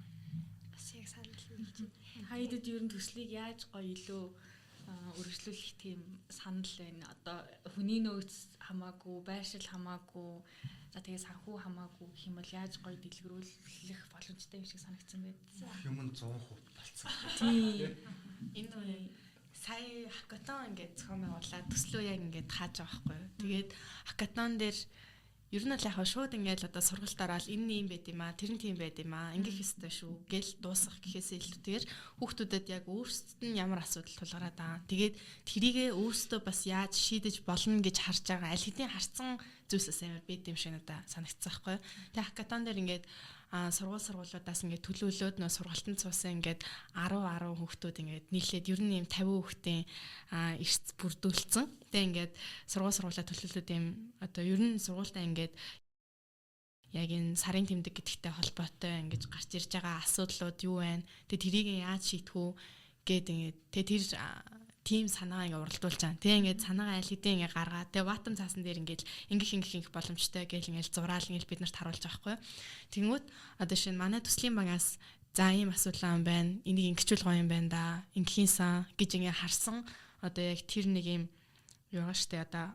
Бас яг санал нэгж байна. Хайдад ер нь төслийг яаж гоё илүү үргэлжлүүлэх тийм санал байна. Одоо хүний нөөц хамаагүй, байршил хамаагүй, за тэгээ санхүү хамаагүй гэх юм бол яаж гоё дэлгэрүүлэх боломжтой юм шиг санагдсан байна. Юм нь 100% болцсон. Тийм. Энэ сая хакатон ингээд зохион байгуулад төслөө яг ингээд хааж байгаа байхгүй юу. Тэгээд хакатон дээр ер нь л яг шууд ингээд одоо сургалт ороод энэ юм байд юм аа, тэр нь тийм байд юм аа, ингэх ёстой шүү гэл дуусгах гэхээсээ илүүтэйгээр хүүхдүүдэд яг өөрсдөд нь ямар асуудал тулгараад байгаа. Тэгээд тэрийгээ өөрсдөө бас яаж шийдэж болно гэж харж байгаа аль хэдийн харцсан зүйлсээс амар байд юм шиг надад санагдсан байхгүй юу. Тэгээд хакатон дээр ингээд сургуулиудаас ингээд төлөөлөөд нөө сургалтанд суусан ингээд 10 10 хүүхдүүд ингээд нийлээд ер нь ийм 50 хүүхдийн эрс бүрдүүлсэн. Тэгээ ингээд сургуулаа төлөөлөөд ийм одоо ер нь сургуультаа ингээд яг энэ сарын тэмдэг гэдэгтэй холбоотой ингэж гарч ирж байгаа асуудлууд юу байна? Тэгээ тэрийг яаж шийдэх үү гэд ингээд тэгээ тэр тийм санаагаа ингээ уралдуулж байгаа. Тэгээ ингээд санаагаа аль хэдийн ингээ гаргаа. Тэгээ ватам цаасан дээр ингээд ингэх ингэх ингэх боломжтой гэл ингээд зураал ингээд бид нарт харуулж байгаа байхгүй юу. Тэнгүүд одоо шинэ манай төслийн багаас за ийм асуудал юм байна. Энийг ингэчүүл гоё юм байна да. Ингэхийнсан гэж ингээ харсан. Одоо яг тэр нэг юм юу байгаа штэ одоо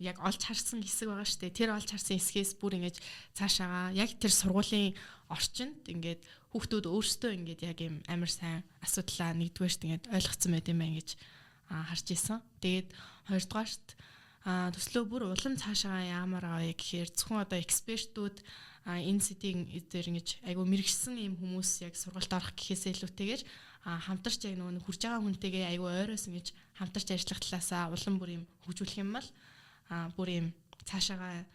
яг олж харсан хэсэг байгаа штэ. Тэр олж харсан хэсгээс бүр ингэж цаашаага яг тэр сургуулийн орчинд ингээд хүүхдүүд өөрсдөө ингээд яг юм амар сайн асуудлаа нэгдүгээрт ингээд ойлгоцсон байт юм байна гэж харж исэн. Тэгээд хоёрдугаарт төслөө бүр улам цаашаа яамаар авъя гэхээр зөвхөн одоо экспертүүд энэ сэдвийн дээр ингэж айгу мэрэгсэн юм хүмүүс яг сургалт орох гэхээсээ илүүтэйгээр хамтарч яг нөгөө хурж байгаа хүнтэйгээ айгу ойроос ингэж хамтарч ажиллах талаасаа улам бүр юм хөгжүүлэх юм бол бүр юм цаашаага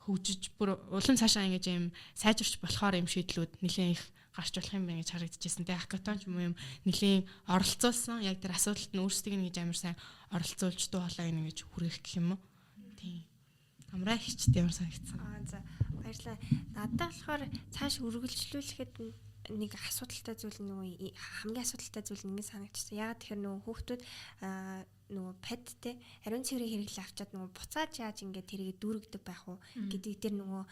хөгжиж бүр улам цаашаа ингэж юм сайжирч болохоор юм шийдлүүд нэлээд их гарч болох юм байна гэж харагдчихсэн. Тэгээ хакатон ч юм уу юм нэлээд оролцуулсан. Яг тэр асуудалд нь өөрсдийг нь гэж амар сайн оролцуулж дуу хоолойг нь ингэж хүргэх гэх юм уу. Тийм. Амраа хичтэй ямар санагдсан. За баярлалаа. Надад болохоор цааш үргэлжлүүлэхэд нэг асуудалтай зүйл нөгөө хамгийн асуудалтай зүйл нь ингэ санагдчихсан. Яагаад тэгэхээр нөгөө хүүхдүүд нөгөө падтэй ариун цэврийн хэрэглээ авчаад нөгөө буцааж яаж ингэ тэрийг дүүргдэг байх уу гэдэг дээр нөгөө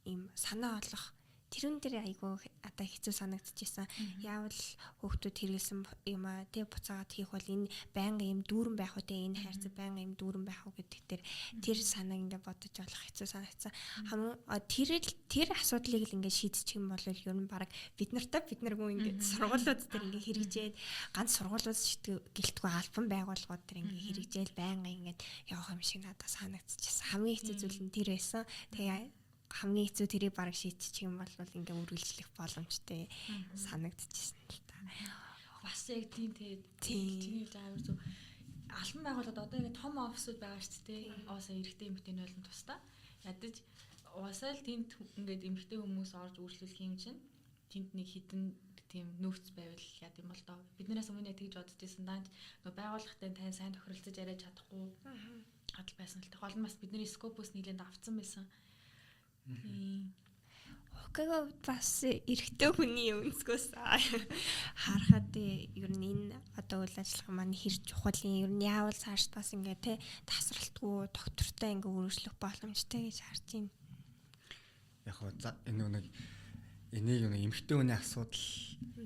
ийм санаа олох тэрүүн дээр айгүй одоо хэцүү санагдчихсан. Яавал хүүхдүүд хэрэгэлсэн юм аа тэг буцаагаад хийх бол энэ байнга юм дүүрэн байх уу те энэ хайрцаг байнга юм дүүрэн байх уу гэдэг дээр тэр санааг ингээ бодож олох хэцүү санагдсан. Хамгийн тэр асуудлыг л ингээ шийдчих юм бол ер нь баг бид нартай бид наргүй ингээ сургуулиуд дээр ингээ хэрэгжээд ганц сургуулиуд гэлтгүй албан байгууллагууд дээр ингээ хэрэгжээл байнга ингээд явах юм шиг надад санагдчихсан. Хамгийн хэцүү зүйл нь тэр байсан. Тэгээ хамгийн хэцүү тэрийг бараг шийдчих юм бол ингээ үргэлжлэх боломжтой санагдчихсан л та. Бас яг тийм тий. Чиний хэлж байгаа амар зөв. Албан байгууллагад одоо ингээ том офисууд байгаа шүү дээ. Уусаа эрэгтэй эмэгтэй нь тусдаа. Ядаж уусаа л тэнд ингээд эмэгтэй хүмүүс орж үйлчлүүлэх юм чинь тэнд нэг хідэн тийм нөөц байвал яд юм бол доо. Бид нараас өмнө яг тэгж бодож исэн даанч нөгөө байгууллагатай тань сайн тохиролцож яриад чадахгүй адал байсан л та. Гол нь бас бидний скопоос нэлээд давцсан байсан. Хоккейг бас эрэгтэй хүний өнцгөөс харахад ер нь энэ одоо үйл ажиллагаа маань хэр чухал юм ер нь яавал цааш бас ингээ те тасралтгүй доктортой ингээ үргэлжлэх боломжтой гэж харж байна. Яг хоо энэ нэг энийг нэг эмэгтэй хүний асуудал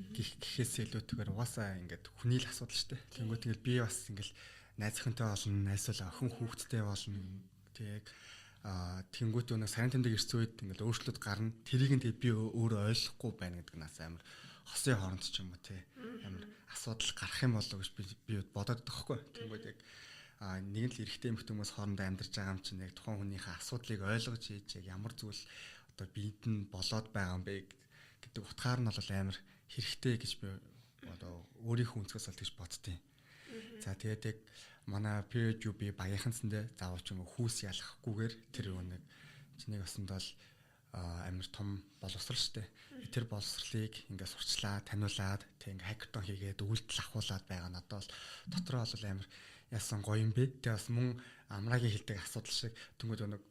гэхээс илүүтэйгээр угаасаа ингээд хүний л асуудал шүү дээ. Тэнгүүт ингээд би бас ингээд найз охинтой болно, найсвал охин хүүхэдтэй болно. Тэг тэнгуут өнөө сарын тэмдэг ирсэн үед ингээл өөрчлөлт гарна. Тэрийг нь тэгээ би өөрөө ойлгохгүй байна гэдэг нь амар хосын хооронд ч юм уу те амар асуудал гарах юм болоо гэж би бодоод байгаа хгүй. Тэнгуут яг нэг нь л эрэгтэй эмэгтэй хүмүүс хоорондоо амьдарч байгаа юм чинь яг тухайн хүнийхээ асуудлыг ойлгож хийж яг ямар зүйл одоо биед нь болоод байгаа юм бэ гэдэг утгаар нь бол амар хэрэгтэй гэж би одоо өөрийнхөө өнцгөөс бол тэгж боддیں۔ За тэгээд яг манай period би багийнхансандээ заавал ч юм уу хүүс ялахгүйгээр тэр нэг чиний басанд бол амар том боловсрал шүү дээ. Тэр боловсролыг ингээ сурчлаа, таниулаад, тэг ингээ хакатон хийгээд үйлдэл ахуулаад байгаа надад бол дотроо бол амар яасан гоё юм бэ. Тэгээ бас мөн амрагийн хэлдэг асуудал шиг тэнгууд нэг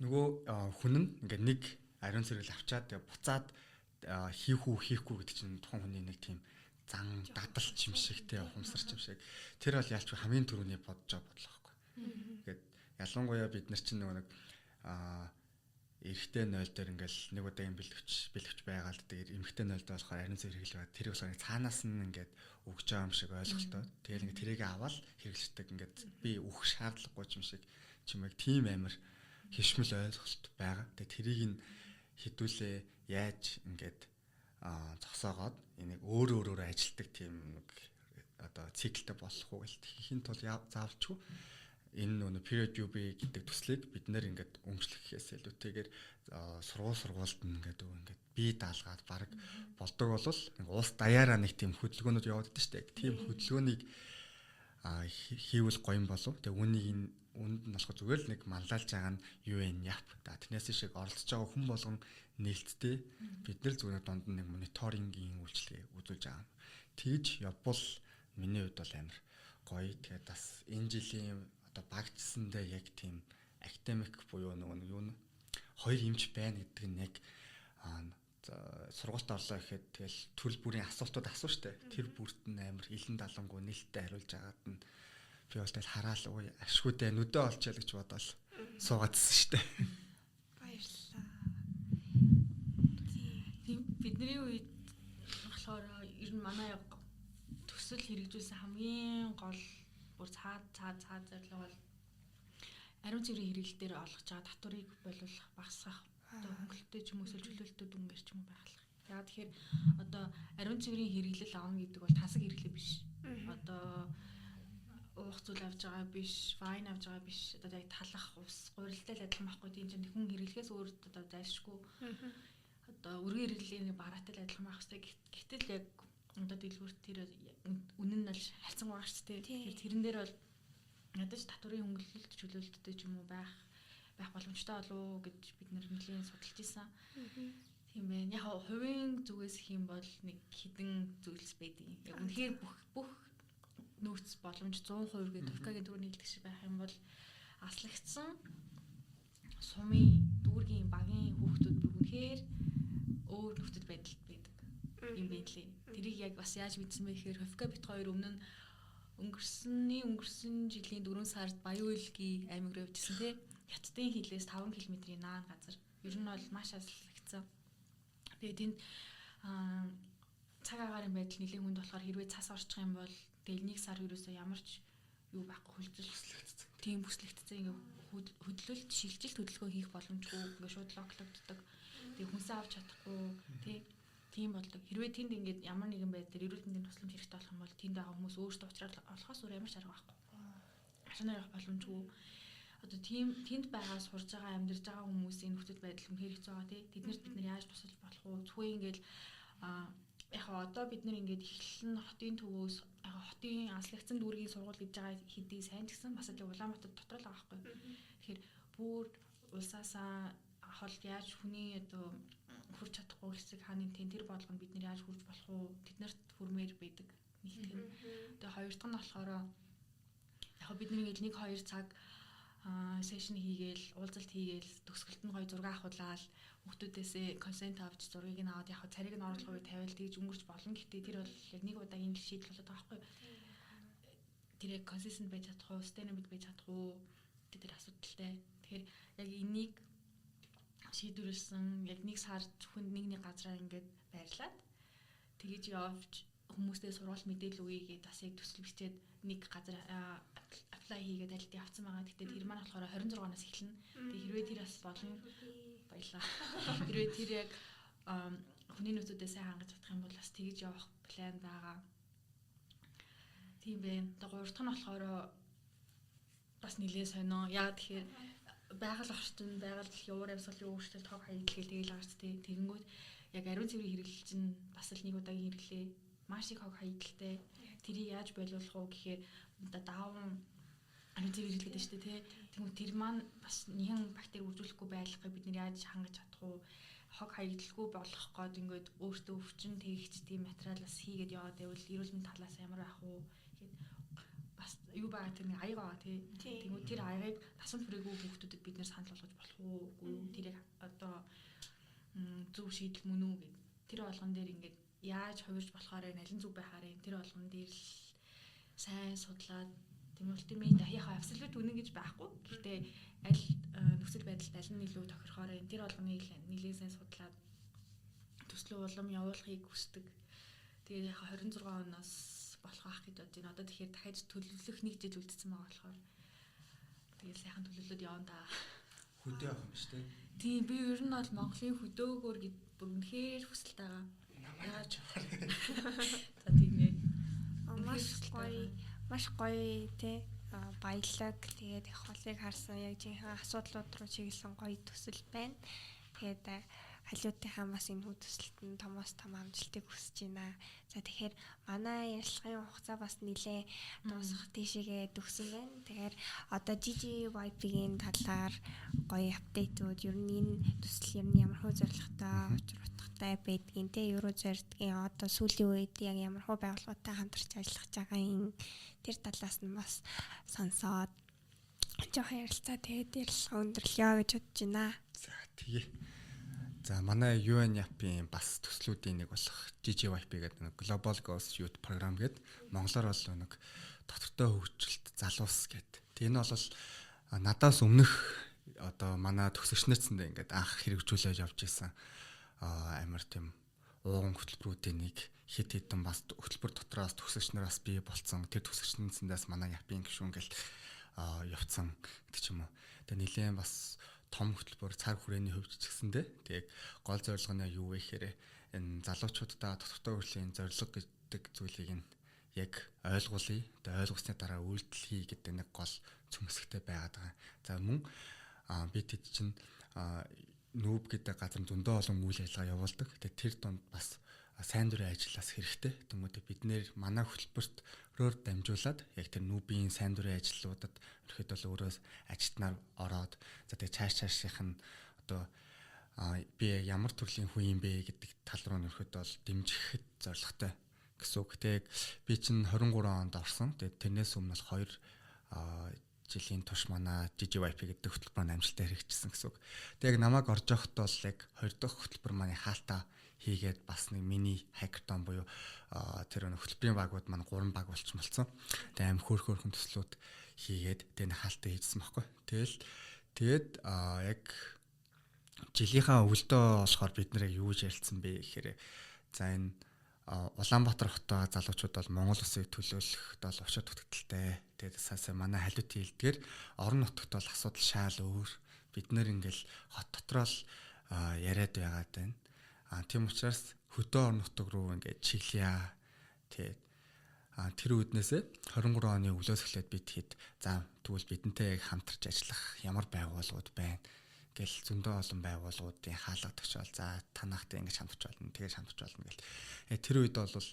нөгөө хүн нь ингээ нэг ариун цэвэрлэл авчаад тэгээ буцаад хийх үү хийхгүй гэдэг чинь тухайн хүний нэг тийм зан дадал юм шиг те ухамсарч юм шиг. Тэр бол ялч хамгийн түрүүний бодож байгаа бодлого байхгүй. Тэгээд ялангуяа бид нар чинь нөгөө нэг эрэгтэй 0 дээр ингээл нэг удаагийн бэлэвч байгаа л тэгээд эмэгтэй 0 дээр болохоор ариун цэвэр хэрэглээ байгаа. Тэр болохоор цаанаас нь ингээд өгч байгаа юм шиг ойлголттой. Тэгэл ингээд тэрийг аваад хэрэглэдэг, ингээд би өгөх шаардлагагүй юм шиг ч юм уу тийм амар хишмэл ойлголт байгаа. Тэгээд тэрийг нь хідүүлээ яаж ингээд зогсоогоод энийг өөр өөрөөр ажилтдаг тийм нэг одоо циклтэй болох уу гэл хийхин тул заавалчгүй энэ нөгөө period UB гэдэг төслийг бид нэр ингээд өмчлөх гэхээс илүүтэйгээр сургууль сургуульд нь ингээд ингээд бие даалгаад баг болдог бол улс даяараа нэг тийм хөдөлгөөнүүд яваад байдаг шүү дээ. Тийм хөдөлгөөнийг хийвэл гоё юм болов. Тэгээ үүнийг энэ үүнд нь болохоор зүгээр л нэг манлайлж байгаа нь UNYAP. За тэрнээс шиг оролцож байгаа хүн болгон нээлттэй, бид нар зүгээр дунд нь нэг мониторингийн үйлчилгээ үзүүлж байгаа. Тэгж явбал миний хувьд бол амар гоё. Тэгээд бас энэ жилийн одоо багцсандаа яг тийм академик буюу нөгөө нэг юу н хоёр эмч байна гэдэг нь яг сургуульд орлоо гэхэд тэгэл төрөл бүрийн асуултууд асуу штэ. Тэр бүрт нь амар илэн далангуу нээлттэй хариулж агаад нь би бол тэгэл хараал ууй ашгүй дээ нүдэ олчаа гэж бодоол суугаадсэн штэ. Баярлалаа. Тийм, бидний үед болохоор ер нь манай төсөл хэрэгжүүлсэн хамгийн гол бүр цаад цаад цаад зорилго бол ариун цэврийн хэрэглэл дээр олгож байгаа татварыг боловлох, багасгах, одоо хөнгөлөлттэй ч юм уу эсвэл чөлөөлттэй дүнгээр ч юм уу байгалах. Яагаад тэгэхээр одоо ариун цэврийн хэрэглэл авна гэдэг бол тасаг хэрэглээ биш. Одоо уух зүйл авж байгаа биш, вайн авж байгаа биш. Одоо яг талах ус гурилтай л адилхан байхгүй. Тийм чинь хүн хэрэглэхээс өөр одоо зайлшгүй. Одоо өргөн хэрэглээний бараатай л адилхан байх хэрэгтэй. Гэтэл яг одоо дэлгүүрт тэр үнэн нь бол харьцангуй байгаа шүү дээ. Тэгэхээр тэрэн дээр бол ядаж татварын хөнгөлөлт чөлөөлттэй ч юм уу байх байх боломжтой болов уу гэж бид нэр нэлийн судалж исэн. Тийм байна. Яг хувийн зүгээс гэх юм бол нэг хідэн зүйлс байдаг. Яг үнэхээр бүх бүх нөөц боломж 100% гэдэг Туркагийн түрүүний хэлдэг шиг байх юм бол аслагдсан сумын дүүргийн багийн хүүхдүүд бүр үнэхээр өөр нөхцөл байдалд байдаг юм байна лээ. Тэрийг яг бас яаж мэдсэн бэ гэхээр Ховка бит хоёр өмнө нь өнгөрсөн жилийн 4 сард Баян-Уйлгийн аймаг руу явжсэн тий. Хятадын хилээс 5 км-ийн наан газар. Ер нь бол маш аслагдсан. Тэгээд тэнд цаг агаарын байдал нэлээд хүнд болохоор хэрвээ цас орчих юм бол тэгэл нэг сар ерөөсөө ямар ч юу байхгүй, хөлзөл бүслэгдсэн. Тийм, бүслэгдсэн, ингээ хөдлөлт шилжилт хөдөлгөөн хийх боломжгүй, ингээ шууд локлогддог. Тэгээ хүнсээ авч чадахгүй тий, тийм болдог. Хэрвээ тэнд ингээд ямар нэгэн байдлаар эрүүл мэндийн тусламж хэрэгтэй болох юм бол тэнд байгаа хүмүүс өөрсдөө уучраад олохоос өөр ямар ч арга байхгүй. Машинаар явах боломжгүй. Одоо тийм тэнд байгаа сурж байгаа, амьдарч байгаа хүмүүсийн нөхцөл байдал үнэхээр хэцүү байгаа тий. Тэднэрт бид нар яаж тусалж болох вэ? Зөвхөн ингээд яг одоо бид нар ингээд эхлэл нь хотын төвөөс яг хотын аслагдсан дүүргийн сургууль гэж байгаа хэдий сайн ч гэсэн бас л Улаанбаатар дотор л байгаа байхгүй. Тэгэхээр бүр улсаасаа хол яаж хүний одоо хүрч чадахгүй хэсэг хааны тэн тэр болгоно бид нар яаж хүрч болох уу? Тэднэрт хүрмээр байдаг. Нэг тийм. Тэгээ хоёр дахь нь болохоор яг бид нар ингээд 1 2 цаг session хийгээл, уулзалт хийгээл, төгсгөлт нь гоё зураг авахулаад хүүхдүүдээсээ consent авч зургийг нь аваад яг царийг нь оруулах үе тавиал тэгж өнгөрч болно. Гэхдээ тэр бол яг нэг удаагийн л шийдэл болоод байгаа байхгүй юу? Тэр яг consistent байж чадах уу, sustainable байж чадах уу гэдэг тэр асуудалтай. Тэгэхээр яг энийг шийдвэрлсэн, яг нэг сар зөвхөн нэг нэг газараа ингээд байрлаад тэгэж явж хүмүүстэй сургууль мэдээлэл өгье гэдээ бас яг төсөл бичээд нэг газар apply хийгээд альд явцсан байгаа. Гэтэ тэр маань болохоор 26-наас эхэлнэ. Тэгээ хэрвээ тэр бас болно, баярлаа. Хэрвээ тэр яг хүний нөөцүүдээ сайн хангаж чадах юм бол бас тэгэж явах план байгаа. Тийм байна. Одоо гурав дахь нь болохоор бас нэлээд сонио. Яа тэгэхээр байгаль орчин, байгаль дэлхийн уур амьсгалын өөрчлөлт, хог хаягдл тэгэл байгаа ч тий. Тэгэнгүүт яг ариун цэврийн хэрэглэл чинь бас л нэг удаагийн хэрэглээ. Маш их хог хаягдaltaй. Тэрийг яаж болиулах уу гэхээр одоо даавн Ариун цэвэр хэлгээд шүү дээ, тий. Тэгмээ тэр маань бас нэгэн бактери үржүүлэхгүй байлгахыг бид нэр яаж хангаж чадах уу? Хог хаягдalгүй болгох гээд ингээд өөртөө өвчин тэгч тийм материал бас хийгээд яваад байвал эрүүл мэнд талаас ямар байх уу гэхэд бас юу байгаа, тэр нэг аяга байгаа, тий. Тэгмээ тэр аягийг насанд хүрээгүй хүүхдүүдэд бид нэр санал болгож болох уу? Үгүй юу? Тэрийг одоо зөв шийдэл мөн үү гэд. Тэр болгон дээр ингээд яаж хувирж болохоор аль нь зөв байхаар юм, тэр болгон дээр л сайн судлаад, тийм ultimate яг абсолют үнэн гэж байхгүй. Гэхдээ аль нөхцөл байдалд аль нь илүү тохирохоор юм, тэр болгоныг нэлээд сайн судлаад төслөө улам явуулахыг хүсдэг. Тэгээд яг 26 оноос болох байх гэж бодож байна. Одоо тэгэхээр дахиад төлөвлөх нэг жил үлдсэн байгаа болохоор тэгээд сайхан төлөвлөд явна да. Хөдөө явах юм шүү дээ. Тийм, би ер нь бол Монголын хөдөөгөр гэд бүр үнэхээр хүсэлтэй байгаа. Яаж явах. За, тийм ээ. Маш гоё, маш гоё те, баялаг, тэгээд их холыг харсан, яг жинхэнэ асуудлууд руу чиглэсэн гоё төсөл байна. Тэгээд халиутынхаа бас энэ хүү төсөлт нь томоос том амжилтыг хүсэж байна. За, тэгэхээр манай ярилцлагын хугацаа бас нэлээ дуусах тийшээгээ дөхсөн байна. Тэгэхээр одоо GGYP-ийн талаар гоё update үүд, ер нь энэ төсөл ер нь ямар хөө зорилготой, учир утгатай байдгийг те, юу руу зордгийг, одоо сүүлийн үед яг ямар хөө байгууллагатай хамтарч ажиллах байгаа юм, тэр талаас нь бас сонсоод жоохон ярилцаа, тэгээд ярилцлага өндөрлөё гэж бодож байна. За, тэгье. За, манай UNYAP-ийн бас төслүүдийн нэг болох GGYP гэдэг нэг Global Goals Youth Program гэдэг, монголоор бол нэг тодорхой хөгжилт залуус гэдэг. Тэг энэ бол надаас өмнөх одоо манай төгсөгч нарцсандаа ингээд анх хэрэгжүүлээд явж исэн амар тийм ууган хөтөлбөрүүдийн нэг. Хэд хэдэн бас хөтөлбөр дотроос төгсөгч нараас бий болцсон. Тэр төгсөгч нарцсандаас манай YAP-ийн гишүүн гэл явцсан гэдэг ч юм уу. Тэгээ нэлээд бас том хөтөлбөр, цар хүрээний хувьд ч гэсэндээ тэгээ гол зорилго нь юу вэ гэхээр энэ залуучуудаа тодорхой хөгжлийн зорилго гэдэг зүйлийг нь яг ойлгуулъя. Тэгээ ойлгосны дараа үйлдэл хий гэдэг нэг гол цөмсгтэй байгаад байгаа. За, мөн би тэд чинь нүүб гэдэг газар зөндөө олон үйл ажиллагаа явуулдаг. Тэгээ тэр дунд бас сайн дурын ажиллаас хэрэгтэй. Тэнгүүдээ бид нэр манай хөтөлбөрт рөөр дамжуулаад яг тэр нүүбийн сайн дурын ажлуудад ерөөхдөө бол өөрөө ажилтнаар ороод, за, тэгээ чааш чааших нь одоо би ямар төрлийн хүн юм бэ гэдэг тал руу нөрөхөд бол дэмжихэд зорилготой гэсэн үг. Тэгээд би чинь 23 онд орсон. Тэгээд тэрнээс өмнө бол 2 жилийн турш манай GGYP гэдэг хөтөлбөр маань амжилттай хэрэгжсэн гэсэн үг. Тэгээд яг намайг орж явахад бол яг хоёр дахь хөтөлбөр маань хаалтаа хийгээд бас нэг мини хакатон буюу тэр нэг хөтөлбөрийн багууд маань гурван баг болчихмолцсон. Тэгээд аим хөөх хөөрхөн төслүүд хийгээд тэгээд нэг хаалтаа хийжсэн байхгүй. Тэгэл тэгээд яг жилийнхаа өвлдөө болохоор бид нэр юу гэж ярилцсан бэ гэхээр, за, энэ Улаанбаатар хотоо залуучууд бол Монгол улсыг төлөөлөхд бол учир дутагдaltaй. Тэгээд саасаа манай халиутын хэлдгээр орон нутагт бол асуудал шаал өөр. Бид нэр ингээл хот дотроо л яриад байгаад байна. А тийм учраас хөдөө орон нутаг руу ингээд чиглэе. Тэгээд тэр үүднээсээ 23 оны өвлөөс эхлээд бид хэд, за, тэгвэл бидэнтэй яг хамтарч ажиллах ямар байгууллагууд байна гэл зөндөө олон байгууллагуудын хаалга тогтчоол, за, танахтай ингэж хамтарч болно, тэгэж хамтарч болно гэл. Тэр үед бол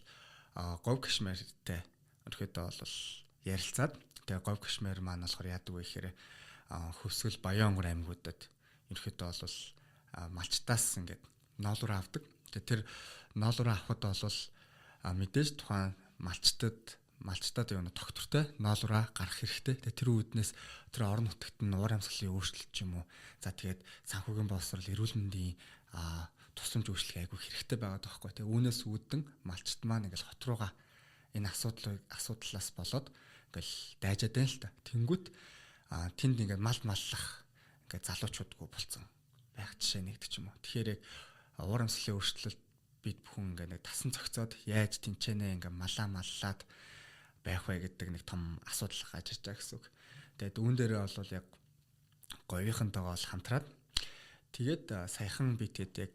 говь кашмиртэй ерөөдөө бол ярилцаад, тэгээ говь кашмир маань болохоор яадаг вэ гэхээр Хөвсгөл, Баян онгор аймагуудад ерөөдөө бол малчтаас ингээд ноолуур авдаг. Тэгээ тэр ноолуур авахд бол мэдээж тухайн малчтад малчтад юу тогтвортой ноолуураа гарах хэрэгтэй. Тэгээ тэр үүднээс тэр орон нутагт нь уур амьсгалын өөрчлөлт ч юм уу. За, тэгээд санхүүгийн боловсрол, эрүүл мэндийн тусламж үйлчлэг айгүй хэрэгтэй байгаад байгаа байхгүй. Тэгээ үүнээс үүдэн малчт маань ингээл хот руугаа энэ асуудлаас болоод ингээл дайжаад байна л та. Тэнгүүт тэнд ингээд мал маллах ингээд залуучуудгүй болцсон байх жишээ нэгдэг ч юм уу. Тэгэхээр яг уур амьсгалын өөрчлөлт бид бүхэн ингээд нэг тасан цогцоод яаж тэнцэнэ ингээд малаа маллаад байх вэ гэдэг нэг том асуудал гарч ирж байгаа гэсэн үг. Тэгээд үүн дээрээ бол яг говийнхантайгаа бол хамтраад, тэгээд саяхан би тэгэд яг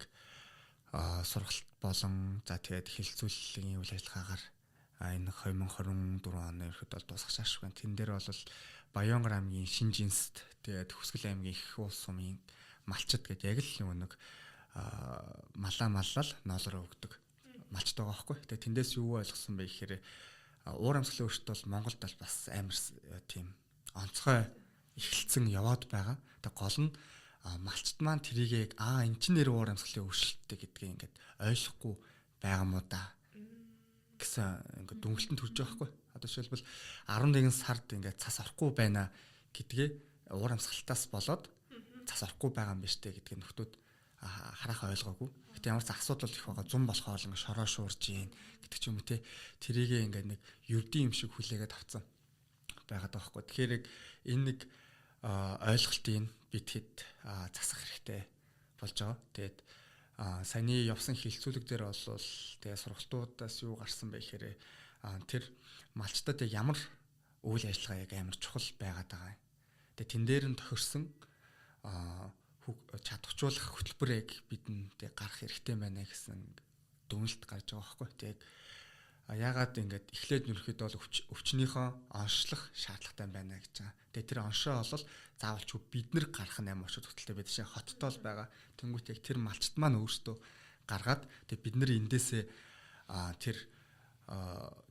сургалт болон, за, тэгээд хэлэлцүүллийн үйл ажиллагаагаар энэ 2024 оны ерхэд бол дуусгах шаашгүй. Тэн дээр бол Баянгар аймгийн Шинжинст, тэгээд Хүсгэл аймгийн Их уус сумын малчид гэдэг яг л нэг малаа маллал ноолороо өгдөг малчд байгаа байхгүй. Тэгээд тэндээс юу ойлгосон бэ гэхээр уур амьсгалын өөрчлөлт бол Монголд бол бас амар тийм Онцгой эхэлсэн яваад байгаа. Тэгээ гол нь малчд маань тэрийг эн чинь нэр уур амьсгалын өөрчлөлттэй гэдгийг ингээд ойлгохгүй байгаа мó да гэсэн ингээд дүнгэлтэнд төрж байгаа байхгүй. Одоо жишээлбэл 11 сард ингээд цас орохгүй байна гэдгээ уур амьсгалтаас болоод цас орохгүй байгаа юм биш үү гэдгийг нөхдүүд хараахан ойлгоогүй. Гэтэ ямар ч асуудал их байгаа. Зум болохоор ингээд шороо шуурж гин гэдэг ч юм уу те. Тэрийгээ ингээд нэг юрдийн юм шиг хүлээгээд авцсан байгаад байгаа байхгүй. Тэгэхээр яг энэ нэг ойлголтыг бид хэд засах хэрэгтэй болж байгаа. Тэгээд саяны явсан хилцүүлэг дээр бол тэгээ сургалтуудаас юу гарсан бэ гэхээр тэр малчтад яг ямар үйл ажиллагаа яг амар чухал байгаад байгаа юм. Тэгээ тэн дээр нь тохирсон чадварчуулах хөтөлбөр яг бидэнд гарах хэрэгтэй байна гэсэн дүгнэлт гарч байгаа байхгүй. Тэгээд яагаад ингэж эхлээд ерөнхийдөө бол өвчнийхөө онцлох шаардлагатай байна гэж байгаа. Тэгээ тэр оншоо бол заавалч бид нар гарах нь амар очиж хөтөлтэй байдаг шин хоттой л байгаа. Тэнгүүт яг тэр малчт маань өөртөө гаргаад тэгээ бид нар эндээсээ тэр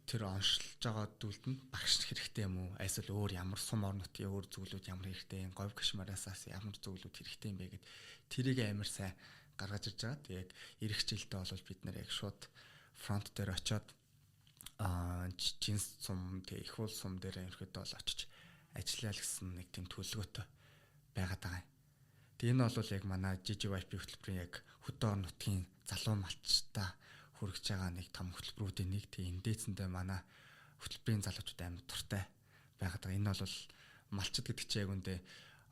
тэр оншилж байгаа зүйлд нь багш хэрэгтэй юм уу? Эсвэл өөр ямар сум орон нутгийн өөр зүйлүүд ямар хэрэгтэй юм? Говь гашмараасаас ямар зүйлүүд хэрэгтэй юм бэ гэд тэрийг амар сайн гаргаж ирж байгаа. Тэгээд эх жилдээ бол бид нэр яг шууд фронт дээр очиод жинс сум тэгээ их уул сум дээр ерөөдөө бол очиж ажиллая л гэсэн нэг тийм төлөвлөгөөтэй байгаад байгаа юм. Тэгээ энэ бол яг манай GGYP хөтөлбөрийн яг хөдөө орон нутгийн залуу малчтай хүргэж байгаа нэг том хөтөлбөрүүдийн нэг. Тэгээ эндээцэндээ манай хөтөлбөрийн залуучууд амар дуртай байгаад байгаа. Энэ бол малчд гэдэг чинь яг үндэ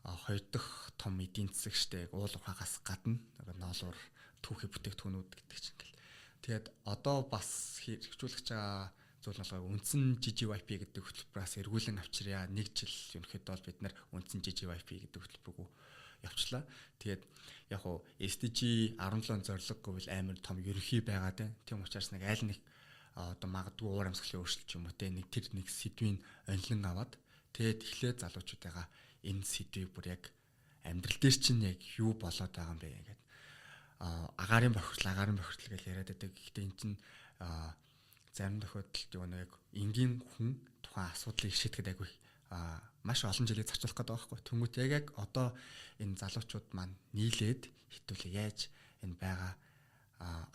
хоёр дахь том эдийн засаг штэ яг уул уурхаагаас гадна ноолуур түүхий бүтээгдэхүүнүүд гэдэг чинь ингээл. Тэгээд одоо бас хэрэгжүүлэх байгаа зүйл нь болохоор үндсэн GGYP гэдэг хөтөлбөрөөс эргүүлэн авчирья. Нэг жил ерөнхийдөө бол бид нэр үндсэн GGYP гэдэг хөтөлбөрөөр явчлаа. Тэгээд яг уу SDG 17 зорилго гэвэл амар том ерөнхий байгаад байна. Тийм учраас нэг аль нэг одоо магадгүй уур амьсгалын өөрчлөлт ч юм уу те нэг тэр нэг сэдвийн онилон аваад тэгээд эхлээд залуучуудыгаа энэ сэдвийг бүр яг амьдрал дээр чинь яг юу болоод байгаа юм бэ гэдэг агаарын бохирдол гэж яриад байдаг. Гэхдээ эн чинь зарим тохиолдолд юу нэг энгийн хүн тухайн асуудлыг шийдэхэд айгүй маш олон жилийг зарцуулах гэдэг байгаа байхгүй. Тэнгүүт яг одоо энэ залуучууд маань нийлээд хитүүлээ яаж энэ байгаа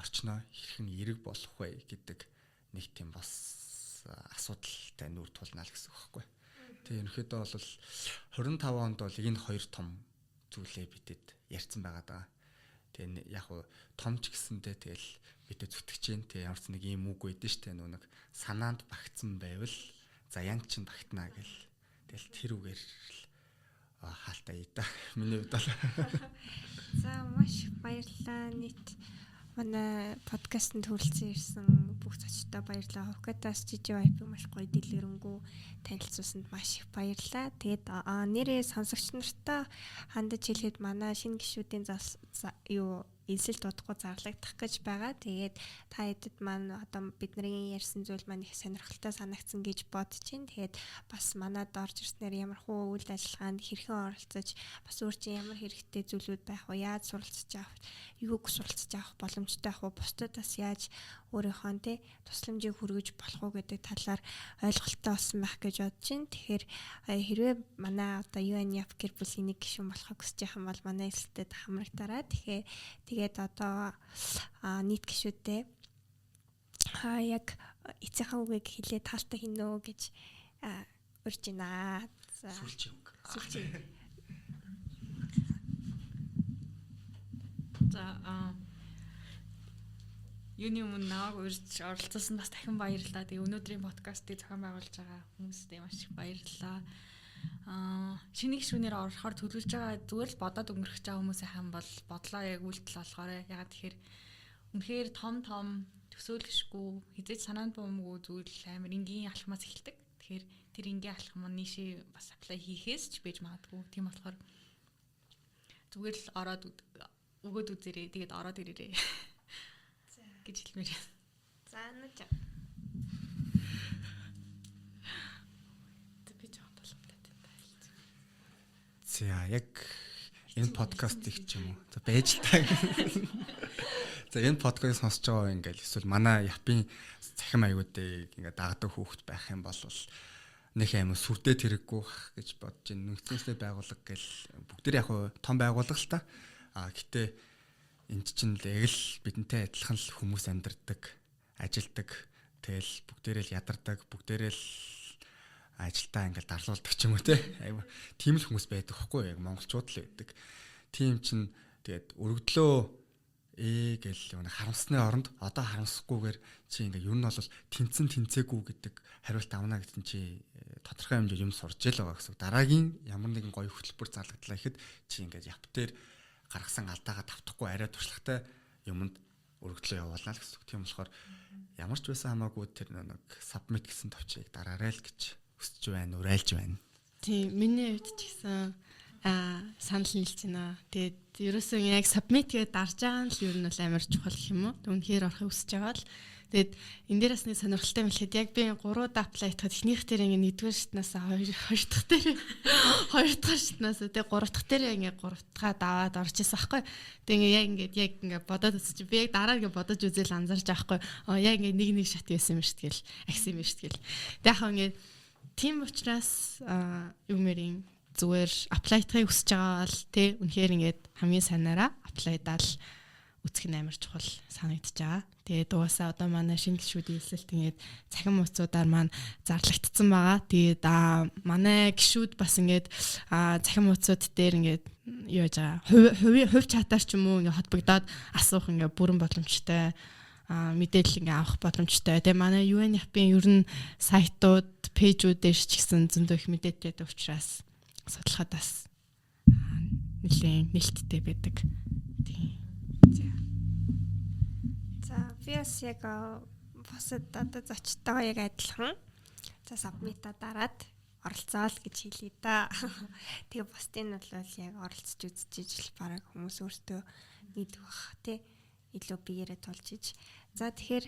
орчноо хэрхэн эерэг болох вэ гэдэг нэг тийм бас асуудалтай нүүр тулнаа л гэсэн үг байхгүй. Тэгээ ерөнхийдөө бол 25 онд бол энэ хоёр том зүйлээ бидэд ярьсан байгаа даа. Тэгээ яг уу том ч гэсэндээ тэгэл бидэд зүтгэж гин. Тэгээ ямар ч нэг ийм үг байдэн штэ нөө нэг санаанд багтсан байвал за ян чинь багтнаа гэл. Тэгэл тэр үгээр л хаалтаа ий та. Миний хувьд бол. За маш баярлалаа нийт манай подкастэнд хүрэлцэн ирсэн бүх зочдод баярлалаа. Хукатаас GGYP маш гоё дэлгэрэнгүй танилцуулсанд маш их баярлалаа. Тэгээд нэрээ сонсогч нартаа хандаж хэлэхэд манай шинэ гишүүдийн юу элсэлт удахгүй зарлагдах гэж байгаа. Тэгээд та хэдэд маань одоо бидний ярьсан зүйл маань их сонирхолтой санагдсан гэж бодож байна. Тэгээд бас манад орж ирснээр ямар хуу үйл ажиллагаанд хэрхэн оролцож бас өөр чинь ямар хэрэгтэй зүйлүүд байх вэ? Яаж суралцж авах, юуг суралцж авах боломжтой байх вэ? Бусдад бас яаж өөрийнхөө тэ тусламжийг хүргэж болох уу гэдэг талаар ойлголттой болсон байх гэж бодож байна. Тэгэхээр хэрвээ манай одоо UNF гэр бүлийн нэг гишүүн болохыг хүсэж байгаа юм бол манай элсэлтэд хамрагдаарай. Тэгэхээр тэгээд одоо нийт гишүүдээ яг эцсийнхаа үгийг хэлээ таалтай хийнө гэж урьж байна. За сүүлчийн үг. Сүүлчийн. За юуны өмнө намайг урьж оролцуулсан бас дахин баярлалаа. Тэгээ өнөөдрийн подкастыг зохион байгуулж байгаа хүмүүстээ маш их баярлалаа. Шинэ гишүүнээр орохоор төлөвлөж байгаа зүгээр л бодоод өнгөрөх байгаа хүмүүсийн хам бол бодлоо яг үйлдэл болохоорой. Ягаад тэгэхээр үнэхээр том том төсөөлөшгүй хизээч санаанд буумгүй зүйл амар энгийн алхмаас эхэлдэг. Тэгэхээр тэр энгийн алхам нь нийшээ бас apply хийхээс ч байж магадгүй. Тийм болохоор зүгээр л ороод өгөөд үзээрэй. Тэгээд ороод ирээрэй. За гэж хэлмээр. За нүж. Би жоохон тулгамтай байна. За яг энэ подкастыг ч юм уу. За байж л та. За энэ подкаст сонсож байгаа ингээл эсвэл манай Япын цахим аягуудыг ингээд дагдаг хүүхэд байх юм бол Нэг аим сүрдээ тэрэггүй гэж бодож байна. Нэгдсэн үндэсний байгууллага гэл бүгдээр яг том байгууллага л та. А гэтээ энд чинь л яг л бидэнтэй адилхан л хүмүүс амьдардаг, ажилдаг. Тэгэл бүгдээрээ л ядардаг, бүгдээрээ л ажилдаа ингээл дарлуулдаг ч юм уу те. Айгу тийм л хүмүүс байдаг хгүй яг монголчууд л байдаг. Тийм чинь тэгээд өргөдлөө гэл нэг харамсны оронд одоо харамсахгүйгээр чи ингээ ер нь бол тэнцэн тэнцээгүй гэдэг хариулт авна гэсэн чи тодорхой хэмжээ юм сурж ил байгаа гэсэн. Дараагийн ямар нэгэн гоё хөтөлбөр зарлагдлаа гэхэд чи ингээд яп дээр гаргасан алдаагаа тавтахгүй арай туршлагатай юмд өргөдлөө явуулна л гэсэн. Тийм болохоор ямар ч байсан хамаагүй тэр нэг submit гэсэн товчийг дараарай л гэж хүсэж байна, уриалж байна. Тийм, миний хувьд ч гэсэн санал нийлж байна. Тэгээд ерөөсөн яг submit гэдээ дарж байгаа нь л ер нь бол амар чухал гэх юм уу. Үнэхээр орохыг хүсэж байгаа л. Тэгээд энэ дээр бас нэг сонирхолтой юм хэлэхэд яг би 3 apply хийхэд эхнийх дээр ингээ нэгдүгээр шатнаас хоёр дахь дээр хоёр дахь шатнаас тэгээ гурав дахь дээр ингээ гурав дахь даваад орж исэн байхгүй. Тэгээ ингээ яг ингээ яг ингээ бодоод үзчих. Би яг дараа ингээ бодож үзэл анзаарч байгаа байхгүй. Яг ингээ нэг нэг шат байсан юм шүү дээ гэл. Агсан юм шүү дээ гэл. Тэгээ яг ингээ тийм учраас юу мэрийн зүгээр apply-тахыг хүсэж байгаа бол тий үнэхээр ингээд хамгийн сайнараа apply-даал үзэх нь амар чухал санагдаж байгаа. Тэгээд угаасаа одоо манай шинэ гишүүдийн элсэлт ингээд цахим хуудасаар маань зарлагдсан байгаа. Тэгээд манай гишүүд бас ингээд цахим хуудасууд дээр ингээд юу яаж байгаа хувь хувь чатаар ч юм уу ингээд холбогдоод асуух ингээд бүрэн боломжтой мэдээлэл ингээ авах боломжтой. Тэгээ манай UNFP-ийн ер нь сайтууд, пэйжүүд дээр ч гэсэн зөндөө их мэдээлэл байдаг учраас судлахад бас нэлээд нээлттэй байдаг. Тийм. За. За би бас яг бусад одоо зочдтойгоо яг адилхан. За submit-а дараад оролцоол гэж хэлье да. Тэгээ бусдын нь бол яг оролцож үзчихэж л бараг хүмүүс өөртөө мэдэх бах тий илүү биеэрээ тулж иж. За тэгэхээр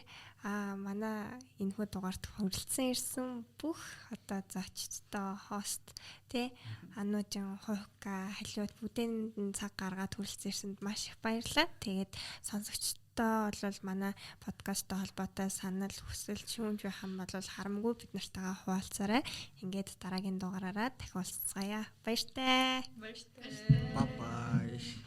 манай энэхүү дугаарт хүрэлцэн ирсэн бүх одоо зочдтой хост тий Анужин, Хувка, Халиуд бүгдээнд нь цаг гаргаад хүрэлцэн ирсэнд маш их баярлалаа. Тэгээд сонсогчдоо бол манай подкасттай холбоотой санал, хүсэл, шүүмж байх юм бол харамгүй бид нартайгаа хуваалцаарай. Ингээд дараагийн дугаараараа дахин уулзцаая. Баяртай. Баяртай. Bye bye.